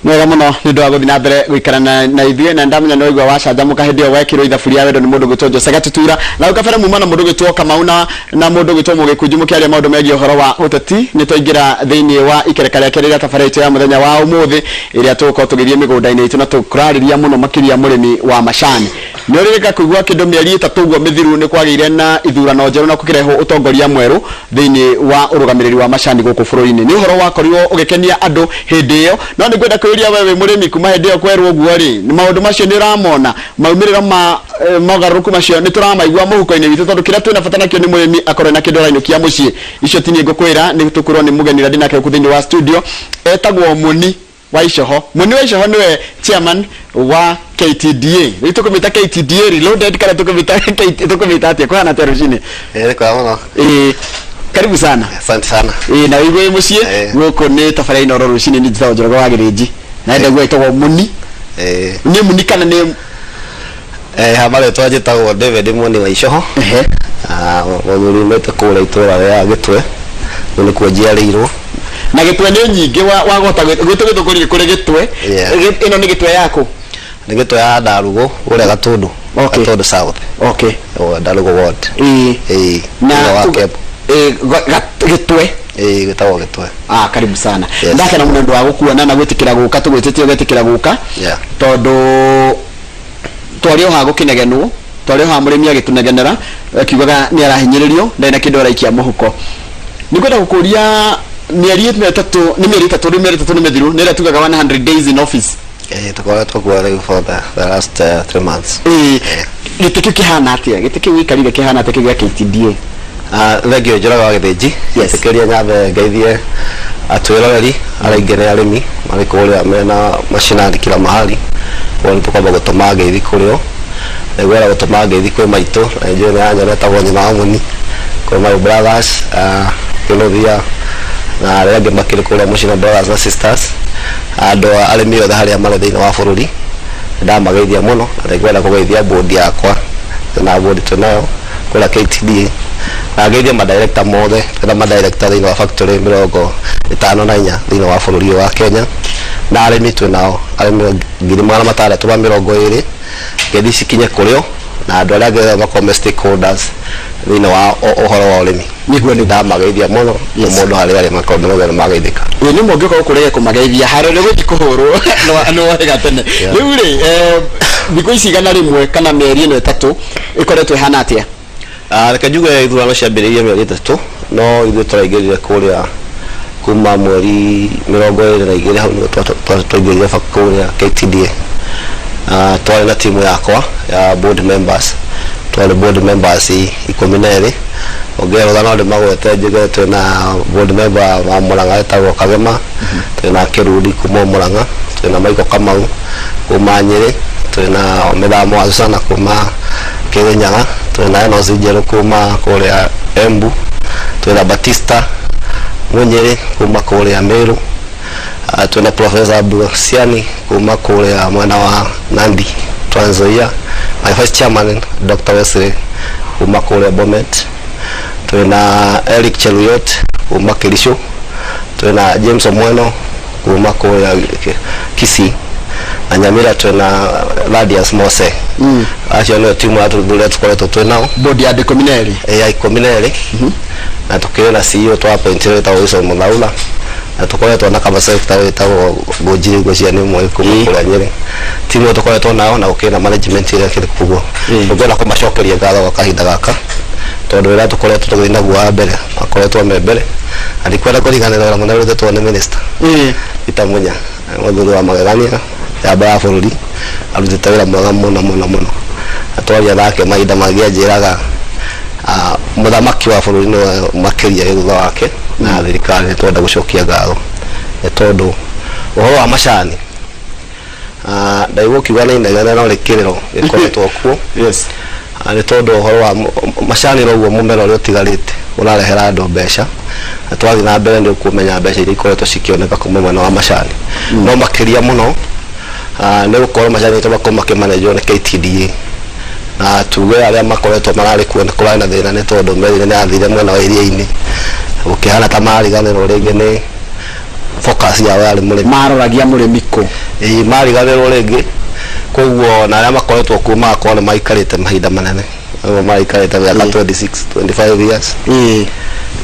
Mwega muno nĩ ũndũ wa gũthiĩ na mbere gũikara na ithuĩ, na ndamenya nĩ waigua wacanjamũka hĩndĩ ĩyo wekĩrwo ithabu rĩa wendo nĩ mũndũ ũgwĩtwo Jose Gatutura. Na hau kabere muma na mũndũ ũgwĩtwo Kamau na mũndũ ũgwĩtwo Mũgĩkunju mũkĩaria maũndũ megiĩ ũhoro wa ũteti. Nĩ twaingĩra thĩinĩ wa ikereka rĩa kerĩ rĩa tabarĩra itũ ya mũthenya wa ũmũthĩ, ĩrĩa tũgũkorwo tũgĩthiĩ mĩgũnda-inĩ itũ na tũkũrarĩria mũno makĩria mũrĩmi wa macani. Nĩ ũrĩrĩka kũigua kĩndũ mĩeri 3 ũguo mĩthiru nĩ kwagĩire na ithurano njerũ na gũkĩrehwo ũtongoria mwerũ thĩinĩ wa ũrũgamĩrĩri wa macani gũkũ bũrũri-inĩ. Nĩ ũhoro wakorirwo ũgĩkenia andũ hĩndĩ ĩyo, no nĩ ngwenda kwĩyũria we wĩ mũrĩmi kuma hĩndĩ ĩyo kwerwo ũguo rĩ, maũndũ macio nĩ ũramona? Maumĩrĩro ma mogarũrũku macio nĩ tũramaigua mũhuko-inĩ witũ? Tondũ kĩrĩa twĩna bata nakĩo nĩ mũrĩmi akorwo ena kĩndũ arainũkia mũciĩ. Icio ti niĩ ngũkwĩra, nĩ tũkwĩrwo nĩ mũgeni ũrĩa ndĩnake gũkũ thĩinĩ wa studio, etagwo Mũni wa Icoho. Mũni wa Icoho nĩwe chairman wa KTDA. Rĩu tũkũmĩta KTDA Reloaded kana tũkũmĩta tũkũmĩta atĩa? Kũhana atĩa rũcinĩ? Nĩ kwega mũno. Ĩĩ, karibu sana. Asante sana. Ĩĩ, na wĩigue wĩ mũciĩ. Gũkũ nĩ tabarĩra Inooro rũcinĩ, niĩ njĩtagwo Njoroge wa Gĩrĩnji. Na ndaigua ĩtagwo Mũni. Nĩ Mũni kana nĩ Ha marĩtwa njĩtagwo David Mũni wa Icoho. Ah, mũthuri umĩte kũrĩa itũũra rĩa Gĩtwe. Kũu nĩkuo njiarĩirwo. Na Gĩtwe nĩ nyingĩ wahota gwitũ Gĩthũngũri nĩ kũrĩ Gĩtwe. Ĩno nĩ Gĩtwe yaku? Nĩ Gĩtwe ya Ndarugũ kũrĩa Gatũndũ. Gatũndũ South. O, Ndarugũ ward. Ĩĩ. Na Thutha wa Kembu. Gĩtwe. Ĩĩ, gwĩtagwo Gĩtwe. Ah, karibu sana. Ndakena mũno nĩ ũndũ wa gũkuona na gwĩtĩkĩra gũka, tũgwĩtĩte ũgetĩkĩra gũka. Tondũ twarĩ o haha gũkĩnegenwo, twarĩ o haha mũrĩmi agĩtũnegenera akiugaga nĩ arahinyĩrĩrio, ndarĩ na kĩndũ araikia mũhuko. Nĩ ngwenda gũkũria mĩeri ĩno 3, nĩ mĩeri 3 rĩu, mĩeri 3 nĩ mĩthiru, nĩ ĩrĩa tugaga 100 days in office. Ĩĩ, tũkoretwo kuo rĩu for the last 3 months. Ĩĩ, gĩtĩ kĩu kĩhana atĩa? Gĩtĩ kĩu gĩikarire kĩhana atĩa kĩu gĩa KTDA? Ah, thengiũ Njoroge wa Gĩthĩnji. Ĩtĩkĩria nyambe ngeithie atwĩroreri arĩa aingĩ nĩ arĩmi marĩ kũrĩa mena macinani kila mahali, koguo nĩ tũkwamba gũtũma ngeithi kũrĩ o. Nĩngwenda gũtũma ngeithi kwĩ maitũ na nĩnjũĩ nĩ aranyona, etagwo nyina wa Mũni, kwĩ my brothers, ah, Kĩnũthia na arĩa angĩ makĩrĩ kũrĩa mũciĩ na brothers na sisters, andũ arĩmi othe harĩa marĩ thĩinĩ wa bũrũri, nĩndamageithia mũno na nĩngwenda kũgeithia board yakwa, na board twĩnayo kũrĩa KTDA, na ngeithie madirector mothe, twĩna madirector thĩinĩ wa factory 54 thĩinĩ wa bũrũri ũyũ wa Kenya, na arĩmi twĩnao arĩmi 620,000, ngeithi cikinye kũrĩ o na andũ arĩa angĩ othe makoragwo me stakeholders thĩinĩ wa ũhoro wa ũrĩmi. Nĩguo. Ndamageithia mũno o mũndũ harĩa arĩ makorwo nĩ mageithĩka. Ĩĩ, nĩ mũngĩũka gũkũ rĩge kũmageithia harĩa nĩ gũthiĩ kũhũrwo nĩ wohĩga tene. Rĩu rĩ, thikũ ici 100 kana mĩeri ĩno 3 ĩkoretwo ĩhana atĩa? Ah, reke njuge ithurano ciambĩrĩirie mĩeri 3, no ithuĩ tũraingĩrire kũrĩa kuma mweri 22, hau nĩguo twaingĩrire kũrĩa KTDA. Ah, twarĩ na timu yakwa ya board members, twarĩ board members 12. Ũngĩrora no ndĩmagwete njuge twĩna board member wa Murang'a etagwo Kagema, twĩna Kĩrundi kuma Murang'a, twĩna Michael Kamau kuma Nyĩrĩ, twĩna Mĩthamo wa Susana kuma Kĩrĩnyaga, twĩna Enos Njerũ kuma kũrĩa Embu, twĩna Batista Mũnyĩrĩ kuma kũrĩa Meru, twĩna Professor Busiani kuma kũrĩa mwena wa Nandi, Trans Nzoia, my vice chairman Dr. Wesley kuma kũrĩa Bomet, twĩna Eric Cheruiyot kuma Kericho, twĩna James Omweno kuma kũrĩa Kisii, na Nyamira twĩna Radius Mose. Acio nĩo timu ya tũrĩa tũkoretwo twĩ nao. Board ya andũ 12. Ya 12, na tũkĩrĩ na CEO twa-appointire wĩtagwo Wilson Muthaura, na tũkoretwo na kaba secretary wĩtagwo Ngũnjiri, ngwĩciria nĩ ũmwe kuma kũrĩa Nyĩrĩ. Timu ĩyo tũkoretwo nayo na gũkĩrĩ na management ĩrĩa ĩkĩrĩ kuo. Tũngĩenda kũmacokeria ngatho gwa kahinda gaka tondũ wĩra tũkoretwo tũgĩthiĩ naguo wa mbere makoretwo me mbere, na ndikwenda kũriganĩrwo wĩra mũnene ũrutĩtwo nĩ minister Peter Munya, mũthuri wa magegania, njamba ya bũrũri, arutĩte wĩra mwega mũno mũno mũno. Na twaria nake mahinda mangĩ anjĩraga, ah, mũthamaki wa bũrũri nĩwe makĩria wĩ thutha wake na thirikari, nĩ twenda gũcokia ngatho nĩ tondũ ũhoro wa macani, ah, ndaigua ũkiuga nĩ inegene no nĩ kĩrĩro gĩkoretwo kuo. Ah, nĩ tondũ ũhoro wa macani noguo mũmera ũrĩa ũtigarĩte ũrarehera andũ mbeca, na twathiĩ na mbere nĩ ũkũmenya mbeca iria ikoretwo cikĩoneka kuma mwena wa macani, no makĩria mũno, ah, nĩ gũkorwo macani maitũ makorwo makĩmanenjwo nĩ KTDA, na tuge arĩa makoretwo mararĩ kuo nĩ kũrarĩ na thĩna nĩ tondũ meri nĩ yathire mwena wa iria-inĩ, gũkĩhana ta mariganĩrwo rĩngĩ nĩ Focus yao yarĩ mũrĩmi. Maroragia mũrĩmi kũ? Ĩĩ, mariganĩrwo rĩngĩ. Koguo na arĩa makoretwo kuo magakorwo nĩ maikarĩte mahinda manene, amwe maraikarĩte mĩaka 26, 25 years,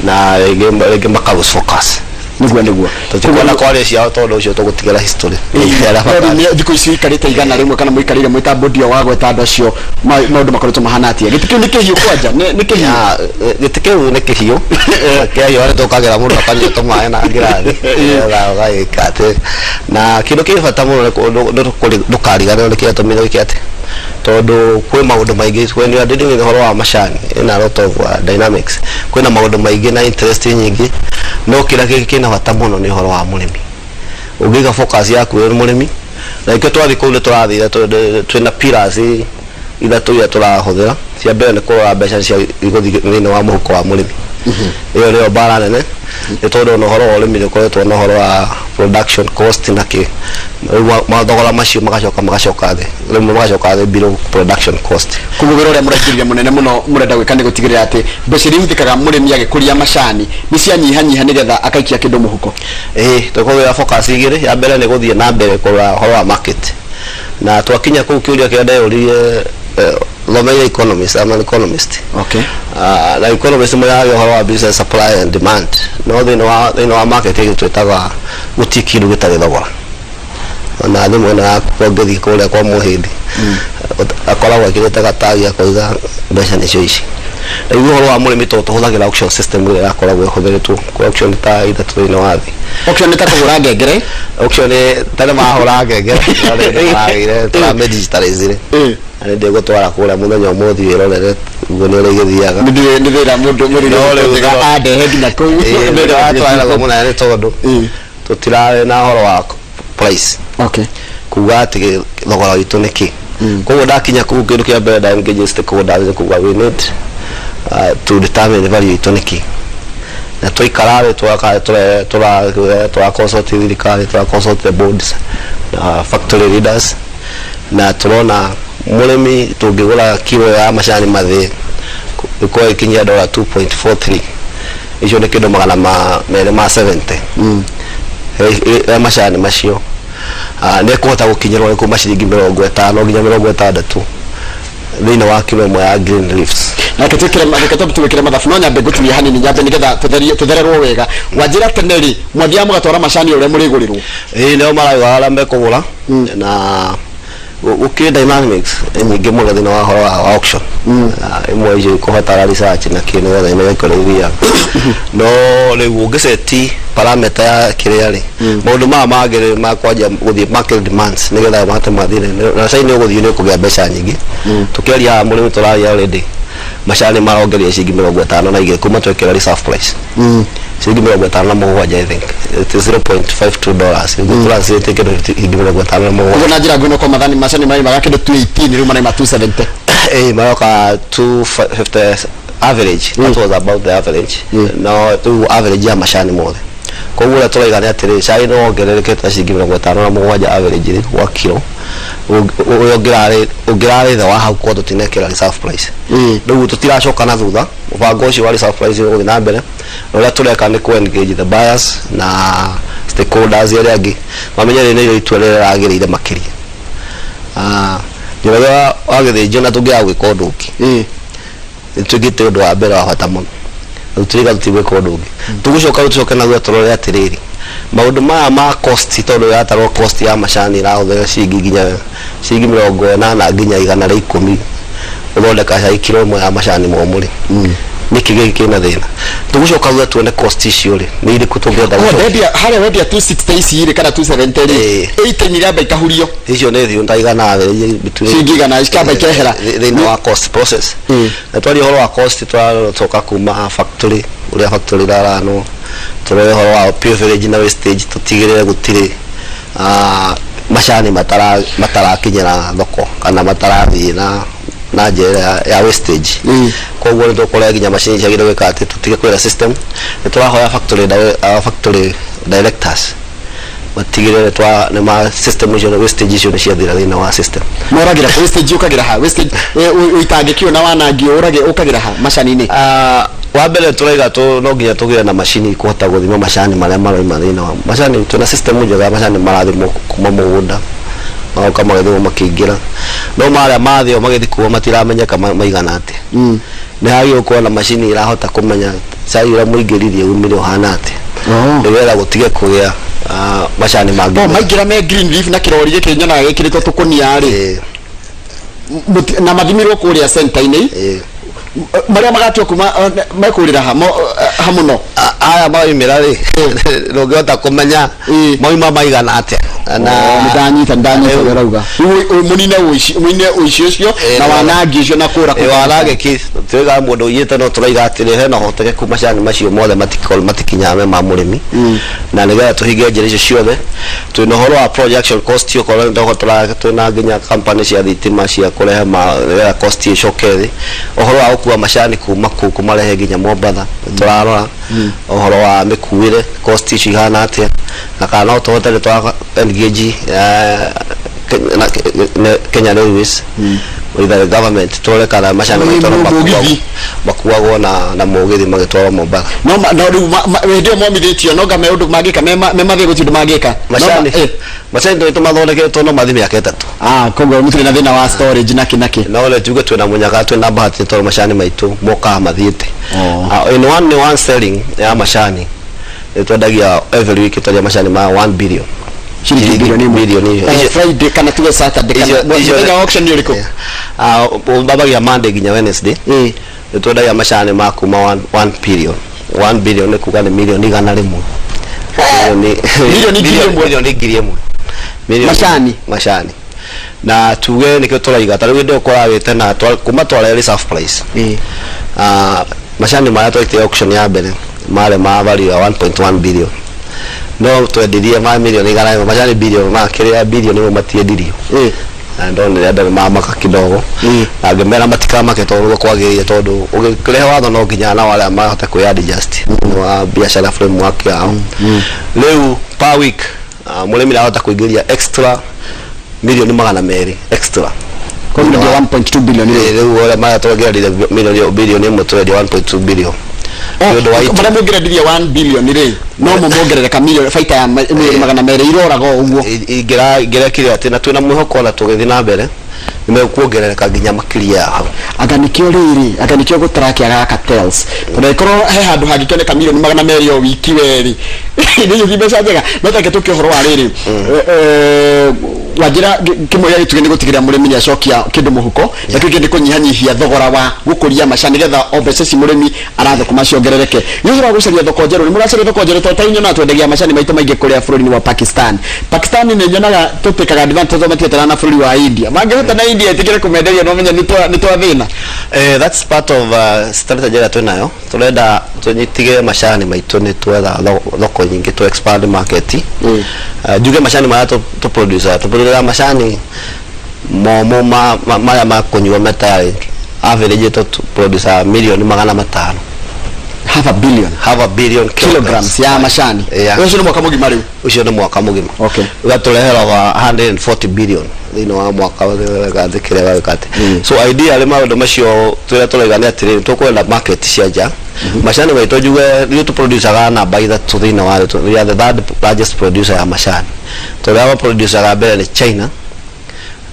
na rĩngĩ rĩngĩ maka lose focus. Niguo. Tũtikuona kwaria ciao tondũ ũcio tũgũtigĩra history. Arĩa No rĩu thikũ ici ũikarĩte 100 kana mũikarĩire mwĩ ta bodi ĩyo wagweta andũ acio, maũndũ makoretwo mahana atĩa? Gĩtĩ kĩu nĩ kĩhiũ kwanja? Nĩ kĩhiũ? Ya, gĩtĩ kĩu nĩ kĩhiũ. Kĩahiũ nĩ tũkagĩra mũndũ akanyua tũmaĩ na ngirathi, nĩgetha ũgagĩka atĩ na kĩndũ kĩ bata mũno nĩ ndũkariganĩrwo nĩ kĩatũmire wĩke atĩ, tondũ kwĩ maũndũ maingĩ when you are dealing with ũhoro wa macani in a lot of dynamics, kwĩna maũndũ maingĩ na interest nyingĩ, no kĩrĩa kĩna bata mũno nĩ ũhoro wa mũrĩmi. Ũngĩiga focus yaku wĩ mũrĩmi, na ikĩo twathiĩ kũu nĩ tũrathire twĩna pillars ithatũ iria tũrahũthĩra. Cia mbere nĩ kũrora mbeca cia igũthiĩ thĩinĩ wa mũhuko wa mũrĩmi. Ĩyo nĩyo mbara nene, nĩ tondũ ona ũhoro wa ũrĩmi nĩ ũkoretwo na ũhoro wa production cost na kĩ. Rĩu mathogora macio magacoka thĩ, rĩmwe magacoka thĩ below production cost. Koguo wĩra ũrĩa mũraingĩrire mũnene mũno mũrenda gwĩka nĩ gũtigĩrĩra atĩ mbeca iria ihũthĩkaga mũrĩmi agĩkũria macani nĩ cianyihanyiha, nĩgetha akaikia kĩndũ mũhuko. Ĩĩ, tũkũgĩa focus igĩrĩ. Ya mbere nĩ gũthiĩ na mbere kũrora ũhoro wa market, na twakinya kũu kĩũria kĩrĩa ndeyũririe, thomeire economist, I'm an economist. Na economist moyaga ũhoro wa business supply and demand, no thĩinĩ wa market ĩngĩ twĩtaga gũtirĩ kĩndũ gĩtarĩ thogora. Ona thimũ ĩno yaku ũngĩthiĩ kũrĩa kwa mũhĩndi, akoragwo ekĩrĩte gatagi akoiga mbeca nĩcio ici. Rĩu ũhoro wa mũrĩmi, tondũ tũhũthagĩra auction system ĩrĩa ĩrakoragwo ĩhũthĩrĩtwo kwĩ auction ta ithatũ thĩinĩ wa thĩ. Auction nĩ ta kũgũra ngengere? Auction nĩ tene mahũra ngengere, no rĩu nĩ maragĩire tũramĩ digitalize. Na nĩ ndĩgũtwara kũrĩa mũthenya ũmwe ũthiĩ wĩrorere ũguo nĩ ũrĩa igĩthiaga. Nĩ thĩna mũndũ mũrĩmi No rĩu andehe nginya kũu. Ĩĩ, nĩ mũnene nĩ tondũ tũtirarĩ na ũhoro wa price, kuga atĩ thogora witũ nĩ kĩ. Koguo ndakinya kũu, kĩndũ kĩa mbere nda engage stakeholders nĩ kuga we need to determine value itũ nĩ kĩ. Na twaikara thĩ tũra consult thirikari, tũra consult the boards na factory leaders, na tũrona mũrĩmi tũngĩgũra kilo ya macani mathĩe ĩkorwo ĩkinyia dola 2.43, icio nĩ kĩndũ 270 ya macani macio, nĩ ekũhota gũkinyĩrwo nĩ kuma ciringi 50 nginya 60 thĩinĩ wa kilo ĩmwe ya green leaves. Na reke twĩkĩre, reke twambe twĩkĩre mathabu, no nyambe ngũtinie hanini, nyambe nĩgetha tũtherie tũthererwo wega. Wanjĩra tene rĩ, mwathiaga mũgatwara macani ũrĩa mũrĩgũrĩrwo? Ĩĩ, nĩo marauga arĩa mekũgũra, na gũkĩrĩ dynamics nyingĩ mũno thĩinĩ wa ũhoro wa auction. Na ĩmwe icio ikũbatara research na kĩ nĩgetha imenye kũrĩa ithiaga. No rĩu ũngĩceti parameter ya kĩrĩa rĩ, maũndũ maya mangĩ rĩ makwanjia gũthiĩ market demands nĩgetha mahote mathire na cai nĩ ũgũthiĩ nĩ ũkũgĩa mbeca nyingĩ. Tũkĩaria haha mũrĩmi tũraria already macani marongeria ciringi 52 kuma twekĩra reserve price, ciringi 57, I think it is $0.52. Ũguo translate kĩndũ ciringi 57. Koguo na njĩra nguhĩ, kwa mathani macani maraimaga kĩndũ 218, rĩu maraima 270. Eh, maroka 250 average. That was about the average. No rĩu average ya macani mothe, koguo ũrĩa tũraiga nĩ atĩrĩ, cai nĩ wongererekete na ciringi 57 average rĩ gwa kilo. Ũrĩa ũngĩrarĩ thĩ wa hau kwa tũtinekĩra reserve price. Rĩu tũtiracoka na thutha, mũbango ũcio wa reserve price ũgũthiĩ na mbere, na ũrĩa tũreka nĩ ku engage the buyers na stakeholders arĩa angĩ mamenye rĩrĩ nĩrĩo itua rĩrĩa rĩragĩrĩire makĩria. Njoroge wa Gĩthĩnjũ, na tũngĩaga gwĩka ũndũ ũngĩ, nĩ twĩkĩte ũndũ wa mbere wa bata mũno. Rĩu tũriga tũtigwĩka ũndũ ũngĩ, tũgũcoka rĩu tũcoke na thutha tũrore atĩrĩrĩ, maũndũ maya ma cost, tondũ yatarwo cost ya macani ĩrahũthĩra ciringi nginya ciringi 80 nginya 110 gũthondeka cai kilo ĩmwe ya macani momũ rĩ, nĩkĩ gĩkĩ kĩna thĩna? Tũgũcoka thutha tuone cost icio rĩ nĩ irĩkũ tũngĩhota Oh, gũcokia. Wendia harĩa wendia 260 ici rĩ kana 270 rĩ, 80 iramba ikahurio. Icio nĩ thiũ ta igana between Ciringi igana ikamba ikehera. Thĩinĩ wa cost process. Na twaria ũhoro wa cost, tũracoka kuma factory, ũrĩa factory ĩraranwo, tũrore ũhoro wa pilferage na wastage, tũtigĩrĩre gũtirĩ macani matarakinyĩra thoko kana matarathiĩ na njĩra ĩrĩa ya wastage. Koguo nĩ tũkũrĩa nginya macini ciagĩrĩirwo gwĩka atĩ tũtige kwĩra system. Nĩ tũrahoya factory directors matigĩrĩre twa nĩ ma system icio na wastage icio nĩ ciathira thĩinĩ wa system. Moragĩra wastage, ũkagĩra ha wastage, ũitangĩkio na wanangio ũrage ũkagĩra ha macani-inĩ? Wa mbere tũraiga tũ no nginya tũgĩe na macini kũhota gũthima macani marĩa marauma thĩinĩ wa macani. Twĩna system njega ya macani marathimwo kuma mũgũnda, magoka magĩthimwo makĩingĩra, no marĩa mathĩo magĩthiĩ kuo matiramenyeka maigana atĩa. Nĩ hagĩrĩirwo gũkorwo na macini ĩrahota kũmenya cai ũrĩa mũingĩririe umire ũhana atĩa, nĩgetha gũtige kũgĩa macani mangĩ. O maingĩra me green leaf na kĩrori gĩkĩ nyonaga gĩkĩrĩtwo tũkũnia rĩ, na mathimirwo kũrĩa center-inĩ, marĩa magatua kuma mekũrĩra ha ha mũno? Aya maumĩra rĩ, ndũngĩhota kũmenya mauma maigana atĩa na Nĩ ndanyita ũrĩa ũrauga. Rĩu mũnine ũici, mũnine ũici ũcio na wanangi ũcio na kũra. Wanangĩki tuiga mũndũ ũiyĩte, no tũraiga atĩrĩ, hena ũhotekeku macani macio mothe matikorwo matikinyaga me ma mũrĩmi, na nĩgetha tũhinge njĩra icio ciothe, twĩna ũhoro wa production cost. Okorwo nĩ twĩna nginya company cia thitima cia kũrehe ma nĩgetha cost ĩcoke thĩ. Ũhoro wa gũkua macani kuma kũu kũmarehe nginya Mombatha, tũrarora ũhoro wa mĩkuĩre, cost icio ihana atĩa, na kana no tũhote nĩ twa engage Kenya Railways with the government, turore kana macani maitũ no Mũgithi. makuagwo na mũgithi magĩtwarwo Mombatha. No rĩu hĩndĩ ĩyo momithĩtio no nga me ũndũ mangĩka me mathĩ, gũtirĩ ũndũ mangĩka. No Macani macani tũrĩ tũmathondeketwo no mathi mĩaka 3. Ah, koguo mũtirĩ na thĩna wa storage nakĩ nakĩ? No rĩ, tuge twĩna mũnyaka, twĩna bahati tondũ macani maitũ mokaga mathiĩte. In one selling ya macani nĩ twendagia every week, twendagia macani ma 1 billion. Ciringi bilioni 1. Bilioni. Friday kana tuge Saturday kana mũthenya wa auction nĩ ũrĩkũ? Mbambagia Monday nginya Wednesday. Nĩ twendagia macani ma kuma 1 billion. 1 billion nĩ kuga nĩ milioni 100. Milioni 1,000. Milioni 1,000. Macani. Macani, na tuge nĩkĩo tũraiga ta rĩu hĩndĩ ĩyo kũragĩte na kuma tware reserve price. Macani marĩa twekire auction ya mbere marĩ ma value ya 1.1 billion, no twendirie ma milioni 100, macani billion ma kĩrĩa bilioni ĩmwe matiendirio. Na ndonire andũ nĩ mamaka kidogo, na ngĩmera matikamake tondũ nĩguo kwagĩrĩire, tondũ ũgĩkĩrehe watho no nginya nao arĩa mahote kwĩ adjust thĩinĩ wa biacara framework yao. Rĩu per week mũrĩmi nĩ kũingĩria extra milioni 200 extra. Koguo nĩ 1.2 billion rĩu. Rĩu ũrĩa marĩa twongererire milioni bilioni 1, twendia 1.2 billion nĩ ũndũ wa Marĩa mũngĩrendirie 1 billion rĩ, no mo mongerereka milioni baita ya milioni 200 iroraga o ũguo. Ingĩrekire atĩ na twĩna mwĩhoko ona tũgĩthiĩ na mbere nĩmekuongerereka nginya makĩria ya hau. Anga nĩkĩo rĩrĩ, anga nĩkĩo gũtarakĩaga cartels, tondũ angĩkorwo he handũ hangĩkĩoneka milioni 200 o wiki werĩ, nĩ gĩthiĩ mbeca njega. No tareke tũke ũhoro wa rĩrĩ, wanjĩra kĩmwe gĩa gĩtugĩ nĩ gũtigĩrĩra mũrĩmi nĩ acokia kĩndũ mũhuko, na kĩu kĩngĩ nĩ kũnyihanyihia thogora wa gũkũria macani nĩgetha o mbeca ici mũrĩmi arathũkũma ciongerereke. Nĩ ũhoro wa gũcaria thoko njerũ, nĩ mũracaria thoko njerũ? Tondũ ta nyonaga twendagia macani maitũ maingĩ kũrĩa bũrũri-inĩ wa Pakistan. Pakistan nĩ nyonaga tũtĩkaga advantage tondũ matietana na bũrũri wa India. Mangĩhota na India ĩtĩkĩre kũmenderia, no menya nĩ twathĩna. That's part of strategy ĩrĩa twĩnayo. Tũrenda tũnyitige macani maitũ, nĩ twetha thoko nyingĩ to expand market. Njuge macani marĩa tũ produce, tũ produce macani momũ marĩa ma kũnyua metayarĩ, average tũ produce milioni 500. Half a billion. Half a billion. Kilograms ya macani. Yeah. Ũcio nĩ mwaka mũgima rĩu? Ũcio nĩ mwaka mũgima. Ũgatũrehera wa 140 billion thĩinĩ wa mwaka gathĩ kĩrĩa gagĩka atĩ. So ideally maũndũ macio tũrĩa tũraiga nĩ atĩrĩrĩ, tũkwenda market cia nja. Macani maitũ, njuge rĩu tũproducaga namba ithatũ thĩinĩ wa thĩ. We are the third largest producer ya macani. Tũrĩa maproducaga mbere nĩ China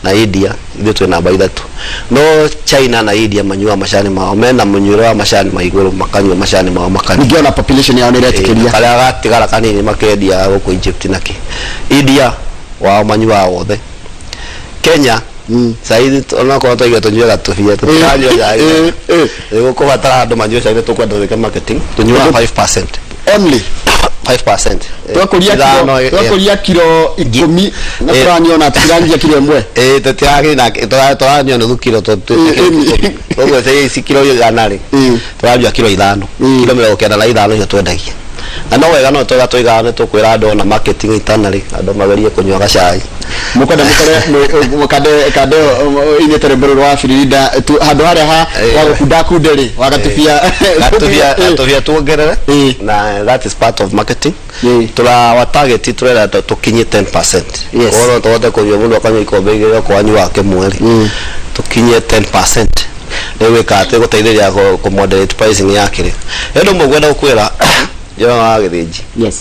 na India, ithuĩ twĩ namba ithatũ. No China na India manyuaga macani mao mena mũnyuĩre wa macani ma igũrũ, makanyua macani mao makanyua. Ningĩ ona population yao nĩ ĩretĩkĩria. Karĩa gatigara kanini makendia gũkũ Egypt na kĩ. India wao manyuaga wothe. Kenya saizi onakorwo twaiga tũnyue gatũbia, tũtiranyua cai. Nĩ gũkũbatara andũ manyue cai, nĩ tũkwenda twĩke marketing. Tũnyuaga 5%. Only? 5%. Twakũria kiro Ithano, twakũria kiro 10 na tũranyua ona tũtiranjia kiro 1. Ĩ, tũtiragĩ na tũranyua nuthu kiro. Ũguo ici kiro 100 rĩ, tũranyua kiro 5, kiro 95 icio twendagia. Na no wega no twega tũigaga, nĩ tũkwĩra andũ ona marketing internally, andũ magerie kũnyua gacai. Mũkwenda mũkore kande kande inĩte rwĩmbo rũrũ rwa Firinda handũ harĩa ha wa gũkunda kunde rĩ wagatubia. Gatubia, gatubia tuongerere. Na that is part of marketing. Tũra wa target, tũrenda tũkinyie 10%. Koguo no tũhote kũnyua, mũndũ akanyua ikombe igĩrĩ okorwo anyuaga kĩmwe rĩ, tũkinyie 10%. Nĩ gwĩka atĩ gũteithĩrĩria kũ moderate pricing ya kĩrĩa. He ũndũ ũmwe ngwenda gũkwĩra njĩra wa Gĩthĩnji. Yes.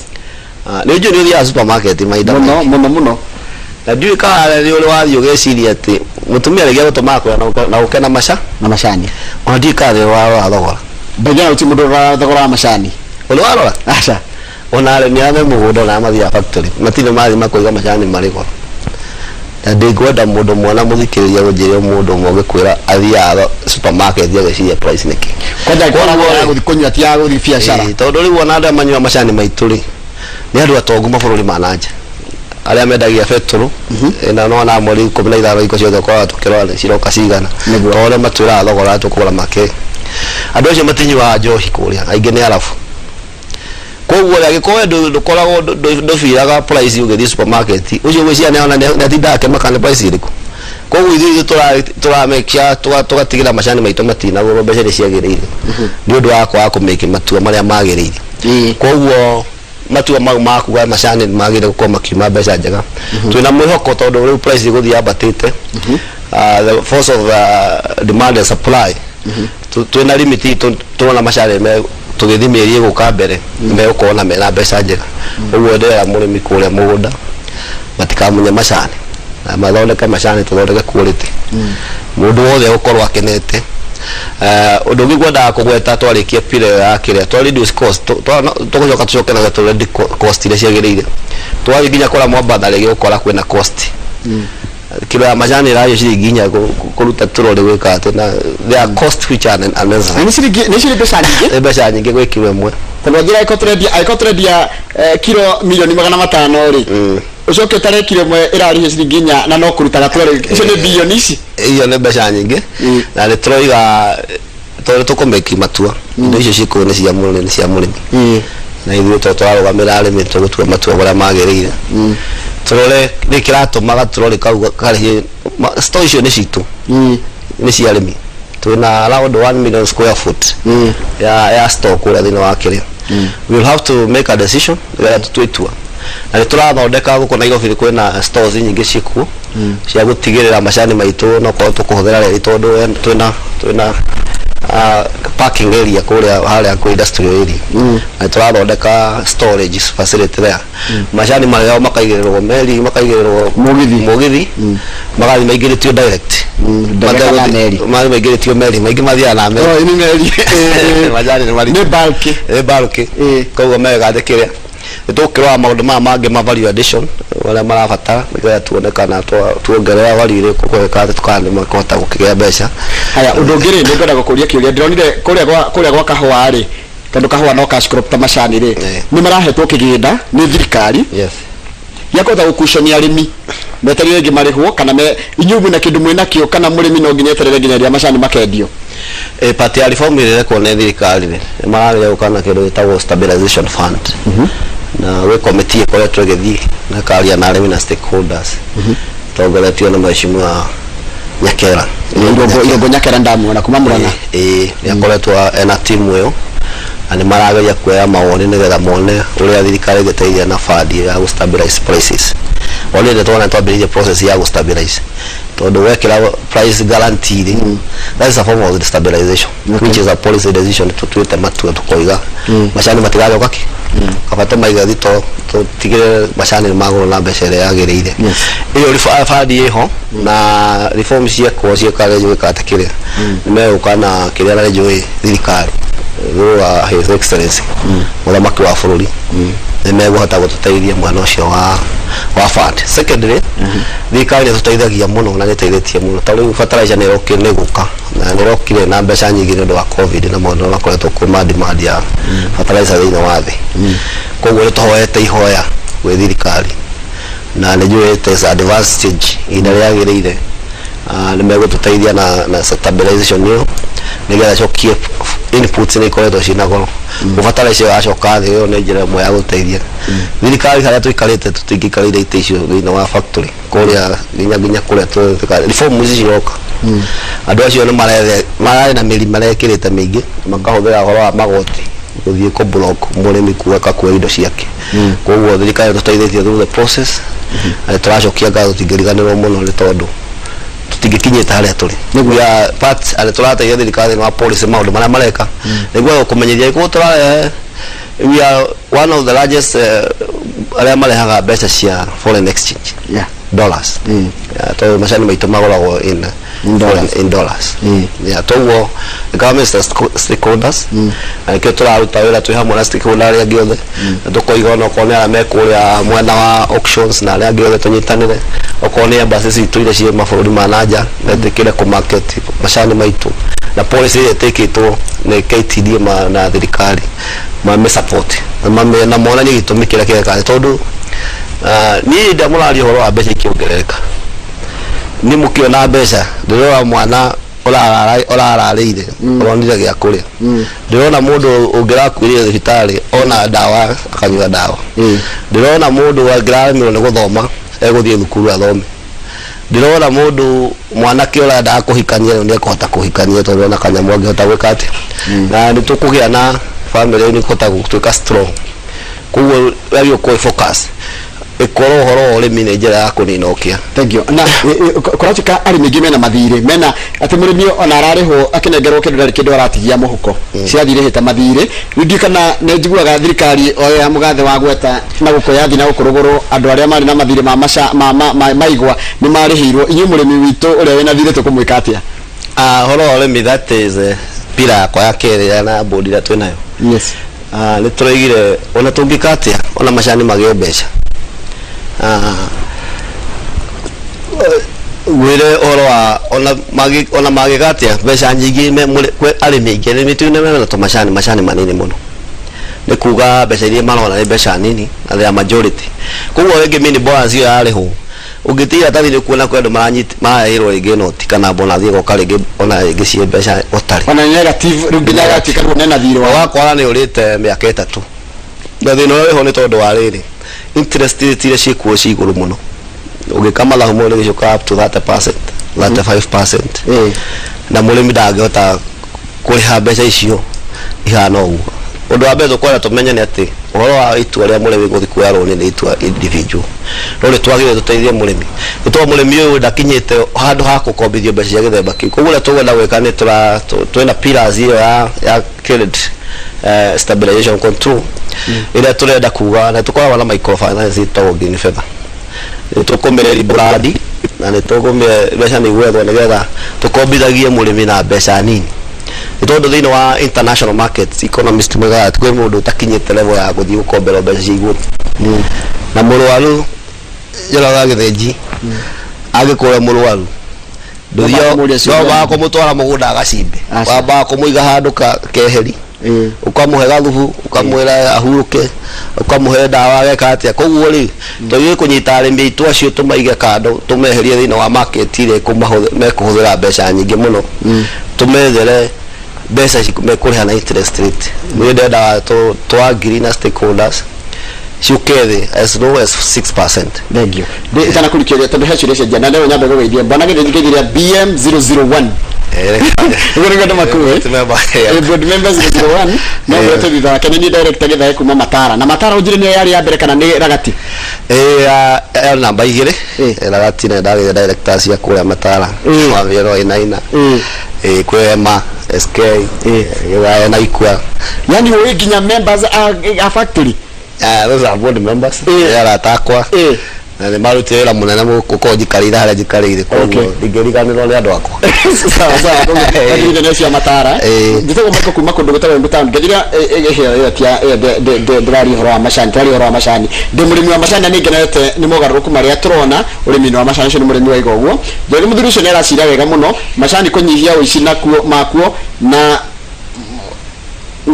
Ah, nĩ njũĩ nĩ ũthiaga supermarket mahinda Mũno maingĩ. mũno mũno. Na ndiũĩ kana nĩ ũrĩ wathiĩ ũgeciria atĩ mũtumia rĩngĩ agũtũmaga kũrĩa na ũke na maca Na macani. Ona ndiũĩ kana nĩ warora thogora. Mbegea gũtirĩ mũndũ ũroraga thogora wa macani. Ũrĩ warora? Aca. Ona arĩmi arĩa me mũgũnda ona arĩa mathiaga factory matirĩ mathiĩ makoiga macani marĩ goro. Na ndingwenda mũndũ mwana mũthikĩrĩria ũnjĩre mũndũ ũmwe ũngĩkwĩra athiaga supermarket ageciria price nĩkĩ. Kwanja Koguo angĩkorwo rĩ, ya gũthiĩ kũnyua ti ya gũthiĩ biacara. Ĩĩ, tondũ rĩu ona andũ aya manyuaga macani maitũ rĩ nĩ andũ atongu mabũrũri ma nanja arĩa mendagia betũrũ na nona mweri 15 hingo ciothe ũkoraga tũkĩrora nĩ ciroka cigana. Nĩguo. Tondũ ũrĩa matwĩraga thogora tũkũgũra make andũ acio matinyuaga njohi kũrĩa, aingĩ nĩ arabu. Koguo rĩ, angĩkorwo we ndũkoragwo ndũbiraga price ũgĩthiĩ supermarket, ũcio ũgwĩciria nĩ nĩ atindaga akĩmaka nĩ price ĩrĩkũ? Koguo ithuĩ tũra make sure tũgatigĩrĩra macani maitũ matinagũrwo mbeca iria ciagĩrĩire nĩ ũndũ wa kwaga kũmake matua marĩa magĩrĩire. Koguo matua mau ma kuga macani nĩ magĩrĩire gũkorwo makiuma mbeca njega, twĩna mwĩhoko tondũ rĩu price ĩgũthiĩ yambatĩte, the force of demand and supply, twĩna limit itũ tũrona macani me tũgĩthiĩ mĩeri ĩgũka mbere megũkorwo na mena mbeca njega. Ũguo ndĩrera mũrĩmi kũrĩa mũgũnda matikamunye macani na mathondeke macani, tũthondeke quality, mũndũ wothe egũkorwo akenete. Ũndũ ũngĩ ngwendaga kũgweta twarĩkia pira ĩyo ya kĩrĩa twa reduce cost, tũgũcoka tũcoke na tũ reduce cost iria ciagĩrĩire. Twathiĩ nginya kũrĩa Mwambatha rĩngĩ ũgũkora kwĩna cost, kilo ya macani ĩrario ciringi 4 kũruta turori gwĩka atĩ na there are cost which are unnecessary. Na nĩ ciringi, nĩ cirĩ mbeca nyingĩ. Nĩ mbeca nyingĩ gwĩ kilo ĩmwe. Tondũ anjĩra angĩkorwo tũrendia kilo 500,000,000 rĩ, ũcoke ũtare kilo ĩmwe ĩrarĩhio ciringi 4 na no kũruta gaturori, icio nĩ bilioni ici. Iyo nĩ mbeca nyingĩ. Na nĩ tũroiga tondũ tũkũmĩki matua indo icio ciĩkũũ nĩ cia mũrĩmi, nĩ cia mũrĩmi, na ithuĩ tondũ tũrarũgamĩrĩra arĩmi tũgũtua matua marĩa magĩrĩire, tũrore nĩ kĩratũma gaturori kau karĩhie store icio nĩ citũ, nĩ cia arĩmi. Twĩna around 1 million square foot ya store kũrĩa thĩinĩ wa kĩrĩa. We will have to make a decision nĩgetha tũtue itua, na nĩ tũrathondeka gũkũ Nairobi kwĩna stores nyingĩ ciĩkuo cia gũtigĩrĩra macani maitũ nokorwo tũkũhũthĩra reri tondũ twĩna parking area kũrĩa harĩa kwĩ industrial area, na nĩ tũrathondeka storage facility there. Macani marĩa makaigĩrĩrwo meri, makaigĩrĩrwo Mũgithi. Mũgithi magathiĩ maingĩrĩtio direct. Ndege kana meri? Magathiĩ maingĩrĩtio meri, maingĩ mathiaga na meri. Oh, nĩ meri. Macani nĩ maritũ. Nĩ bulk. Nĩ bulk. Koguo mega kĩrĩa nĩ tũkĩrora maũndũ maya mangĩ ma value addition marĩa marabatara nĩgetha tuone kana tuongerera value ĩrĩa kũgeka atĩ tukana nĩ makũhota gũkĩgĩa mbeca. Haya, ũndũ ũngĩ rĩ, nĩ ngwenda gũkũria kĩũria. Ndĩronire kũrĩa gwa kahũa rĩ, tondũ kahũa no cash crop ta macani rĩ, nĩ marahetwo kĩgĩna nĩ thirikari gĩa kũhota gũkuconia arĩmi meterere rĩngĩ marĩhwo, kana me inyuĩ mwĩna kĩndũ mwĩnakĩo, kana mũrĩmi no nginya eterere nginya rĩrĩa macani makendio? Part ya reform ĩrĩa ĩrekwo nĩ thirikari rĩ, nĩ marageria gũka na kĩndũ gĩtagwo stabilization fund, na gwĩ committee ĩkoretwo ĩgĩthiĩ na ĩkaria na arĩmi na stakeholders, tongoretio nĩ mheshimiwa Nyakera. Irũngũ Nyakera, ndamuona kuma Murang'a. Ĩĩ, nĩ akoretwo ena timu ĩyo na nĩ marageria kuoya mawoni nĩgetha mone ũrĩa thirikari ĩngĩteithia na fund ya gũ stabilize prices. Already twona twambĩrĩirie process ya gũ stabilize, tondũ wekĩra price guarantee rĩ, that is a form of stabilization, which is a policy decision. Tũtuĩte matua tũkoiga macani matigathũka ki, kaba tũmaiga thito tũtigĩrĩre macani nĩ magũrwo na mbeca ĩrĩa yagĩrĩire. Ĩyo fund ĩho na reform ciekwo ciĩka nĩ njũĩ atĩ kĩrĩa nĩ megũka na kĩrĩa, na nĩ njũĩ thirikari through His Excellency mũthamaki wa bũrũri nĩ megũhota gũtũteithia mwena ũcio wa fund. Secondly, thirikari nĩ ĩtũteithagia mũno na nĩ ĩteithĩtie mũno. Ta rĩu fertilizer nĩ ĩrokire, nĩ gũka na nĩ ĩrokire na mbeca nyingĩ nĩ ũndũ wa COVID na maũndũ marĩa makoretwo kuma demand ya fertilizer thĩinĩ wa thĩ. Koguo nĩ tũhoete ihoya gwĩ thirikari na nĩ njũĩ it is advanced stage, ihinda rĩagĩrĩire nĩ megũtũteithia na stabilization ĩyo nĩgetha cokie inputs nĩ ikoretwo ciĩna goro, gũbatara yacoka thĩ. Ĩyo nĩ njĩra ĩmwe ya gũteithia thirikari. Harĩa tũikarĩte tũtingĩikarĩire itĩ icio thĩinĩ wa factory kũrĩa nginya kũrĩa reform ici ciroka, andũ acio nĩ marethe mararĩ na mĩri marekĩrĩte mĩingĩ, makahũthĩra ũhoro wa magoti gũthiĩ kũ block mũrĩmi kuoka kuoya indo ciake. Koguo thirikari tũteithĩtie through the process, na nĩ tũracokia ngatho, tũtingĩriganĩrwo mũno nĩ tondũ Tũtingĩkinyĩte harĩa tũrĩ. We are part arĩa tũrateithia thirikari thĩinĩ wa policy, maũndũ marĩa mareka nĩguo kũmenyithia gĩkũ tũrarehe. We are one of the largest arĩa marehaga mbeca cia foreign exchange, dollars. Yeah, tondũ macani maitũ magũragwo in In dollars. In dollars. Yeah, toguo the government is stakeholders na nĩkĩo tũraruta wĩra twĩ hamwe na stakeholder arĩa angĩ othe, na tũkoiga ona okorwo nĩ arĩa me kũrĩa mwena wa auctions na arĩa angĩ othe tũnyitanĩre, okorwo nĩ embassy citũ iria ciĩ mabũrũri ma nanja metĩkĩre kũ market macani maitũ, na policy ĩrĩa ĩtĩkĩtwo nĩ KTDA na thirikari mame support na mame na monanie gĩtũmi kĩrĩa kĩreka, tondũ niĩ ndĩa mũraria ũhoro wa mbeca ikĩongerereka, nĩ mũkĩona mbeca, ndĩrona mwana ũrararĩire ũronire gĩa kũrĩa, ndĩrona mũndũ ũngĩrakuĩrire thibitarĩ ona ndawa akanyua ndawa, ndĩrona mũndũ angĩraremirwo nĩ gũthoma egũthiĩ thukuru athome, ndĩrona mũndũ mwanake ũrendaga kũhikania rĩu nĩekũhota kũhikania tondũ ona kanyamũ angĩhota gwĩka atĩa, na nĩ tũkũgĩa na family nĩ kũhota gũtuĩka strong. Koguo yagĩrĩirwo kũ focus ĩkorwo ũhoro wa ũrĩmi nĩ njĩra ya kũnina ũkĩa. Thank you. Na kũratuĩka arĩmi aingĩ mena mathirĩ, mena atĩ mũrĩmi ona ararĩhwo akĩnengerwo kĩndũ ndarĩ kĩndũ aratigia mũhuko, ciathiĩ rĩhĩte mathirĩ. Rĩu ndiũĩ kana nĩ njiguaga thirikari o ĩyo ya mũgathe wa gweta na gũkũ yathi na gũkũ rũgũrũ, andũ arĩa marĩ na mathirĩ ma maca ma, ma, ma, maigwa nĩ marĩhĩirwo. Inyuĩ mũrĩmi witũ ũrĩa wĩna thirĩ tũkũmwĩka atĩa? Ah, ũhoro wa ũrĩmi, that is pillar yakwa ya kerĩ ya na board ĩrĩa twĩnayo. Ah, nĩ tũroigire ona tũngĩka atĩa ona macani magĩe mbeca. Ah, ngwĩre ũhoro wa ona magĩka atĩa mbeca nyingĩ kwĩ arĩmi aingĩ, arĩmi tu mena tũmacani macani manini mũno, nĩ kuga mbeca iria marona nĩ mbeca nini na they are majority. Koguo rĩngĩ mini bonus ĩyo yarĩhwo ũngĩtia iratathi nĩ kuona kwĩ andũ mararĩhĩrwo rĩngĩ noti kana bonus ĩgoka rĩngĩ ona rĩngĩ ciĩ mbeca ũtarĩ. Ona nĩ negative rĩu, nginya agatuĩka rĩu nena thirĩ wa Ũgakora nĩ ũrĩte mĩaka 3, na thĩna ũrĩa wĩho nĩ tondũ wa rĩrĩ, interest rate iria ciĩkuo ci igũrũ mũno. Ũgĩka mathabu mo rĩgĩcoka up to 30%, 35%, na mũrĩmi ndangĩhota kũrĩha mbeca icio ihana ũguo. Ũndũ wa mbere tũkwenda tũmenye nĩ atĩ ũhoro wa itua rĩa mũrĩmi gũthiĩ kuoya rũni nĩ itua individual, no nĩ twagĩrĩire tũteithie mũrĩmi, nĩ tondũ mũrĩmi ũyũ ndakinyĩte handũ ha gũkombithio mbeca cia gĩthemba kĩu. Koguo ũrĩa tũkwenda gwĩka nĩ twĩna pillars ĩyo ya credit stabilization control ĩrĩa tũrenda kuga, na tũkoragwo na microfinance ĩtagwo Green Feather. Nĩ tũkũmĩrĩri brand na nĩ tũkũmĩ mbeca nĩ igwethwo nĩgetha tũkombithagie mũrĩmi na mbeca nini, nĩ tondũ thĩinĩ wa international markets economist moigaga atĩ kwĩ mũndũ ũtakinyĩte level ya gũthiĩ gũkomberwo mbeca cia igũrũ. Na mũrwaru njoroge Gĩthĩnji angĩkũra mũrwaru Ndũmũrie ciũria. Ndwambaga kũmũtwara mũgũnda agacimbe. Aca. Wambaga kũmũiga handũ keheri, ũkamũhe gathubu, ũkamwĩra ahurũke, ũkamũhe ndawa, ageka atĩa. Koguo rĩ, twagĩrĩire kũnyita arĩmi aitũ acio, tũmaige kando, tũmeherie thĩinĩ wa market ĩrĩa mekũhũthĩra mbeca nyingĩ mũno, tũmethere mbeca mekũrĩha na interest rate. Niĩ ndendaga tũ agree na stakeholders ciũke thĩ as low as 6%. Thank you. Ndĩ itanakũrikĩria tondũ he ciũria cia na leo nyambe gũgeithia bwana Gĩthĩnji ngeithiria BM 001. Ũguo nĩguo andũ makũĩ. Board member 001 no mwete thutha wake. Nĩ niĩ director Gĩthae kuma Matara, na Matara ũnjĩre nĩyo yarĩ ya mbere kana nĩ Ragati? Ya namba 2. Ragati nĩ ndagĩire director cia kũrĩa Matara wa mĩero ĩnaina. Kwĩ Emma SK Gĩthae na Ikua. Yani ũĩ nginya members a factory? Ah, those are board members. Nĩ arata akwa na nĩ marutire wĩra mũnene gũkorwo njikarĩire harĩa njikarĩire, koguo ndingĩriganĩrwo nĩ andũ akwa. Sawa sawa, koguo nĩ cia Matara. Njĩtagwo Michael kuma kũndũ gwĩtagwo Embu Town. Ngethira ĩheo ĩyo tia ĩyo ndĩraria ũhoro wa macani, tũraria ũhoro wa macani. Ndĩ mũrĩmi wa macani na nĩ ngenete nĩ mogarũrũku marĩa tũrona ũrĩmi-inĩ wa macani. Ũcio nĩ mũrĩmi waiga ũguo. Njoroge mũthuri ũcio nĩ aracira wega mũno macani kũnyihia ũici nakuo makuo na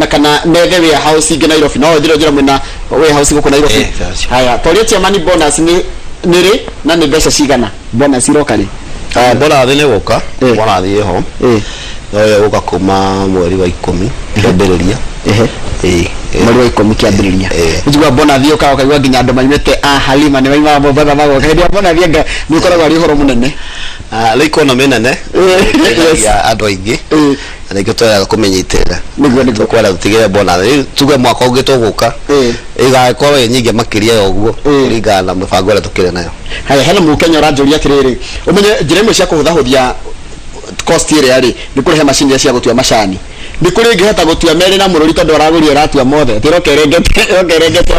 kana methe warehouse ingĩ Nairobi. No njĩra njĩra mwĩna warehouse gũkũ Nairobi? Haya, toria chairman, bonus nĩ rĩ na nĩ mbeca cigana? Bonus iroka rĩ? Ah, bonathi nĩ gũka. Bonathi ĩho. No ĩgũka kuma mweri wa 10 kĩambĩrĩria. Mweri wa 10 kĩambĩrĩria. Njigua bonathi ũkaga ũkaigua nginya andũ maimĩte a Halima nĩ maimaga Mombatha magoka hĩndĩ ya bonathi, anga nĩ ũkoragwo arĩ ũhoro mũnene. Ah, rĩu economy nene ĩteithagia andũ aingĩ. Na nĩkĩo twendaga kũmĩnyitĩrĩra. Nĩguo. Tũkwenda tũtigĩrĩre bonus rĩu tuge mwaka ũngĩ tũgũka ĩgagĩkorwo ĩ nyingĩ makĩria ya ũguo, kũringana na mĩbango ĩrĩa tũkĩrĩ nayo. Haya, hena mũkenya ũranjũria atĩrĩrĩ, ũmenye njĩra imwe cia kũhũthahũthia cost ĩrĩa rĩ nĩ kũrehe macini iria cia gũtua macani. Nĩ kũrĩ ĩngĩhota gũtua merĩ na mũrũri tondũ aragũria ĩratua mothe, atĩ ĩroka ĩrengete, ĩroka ĩrengete?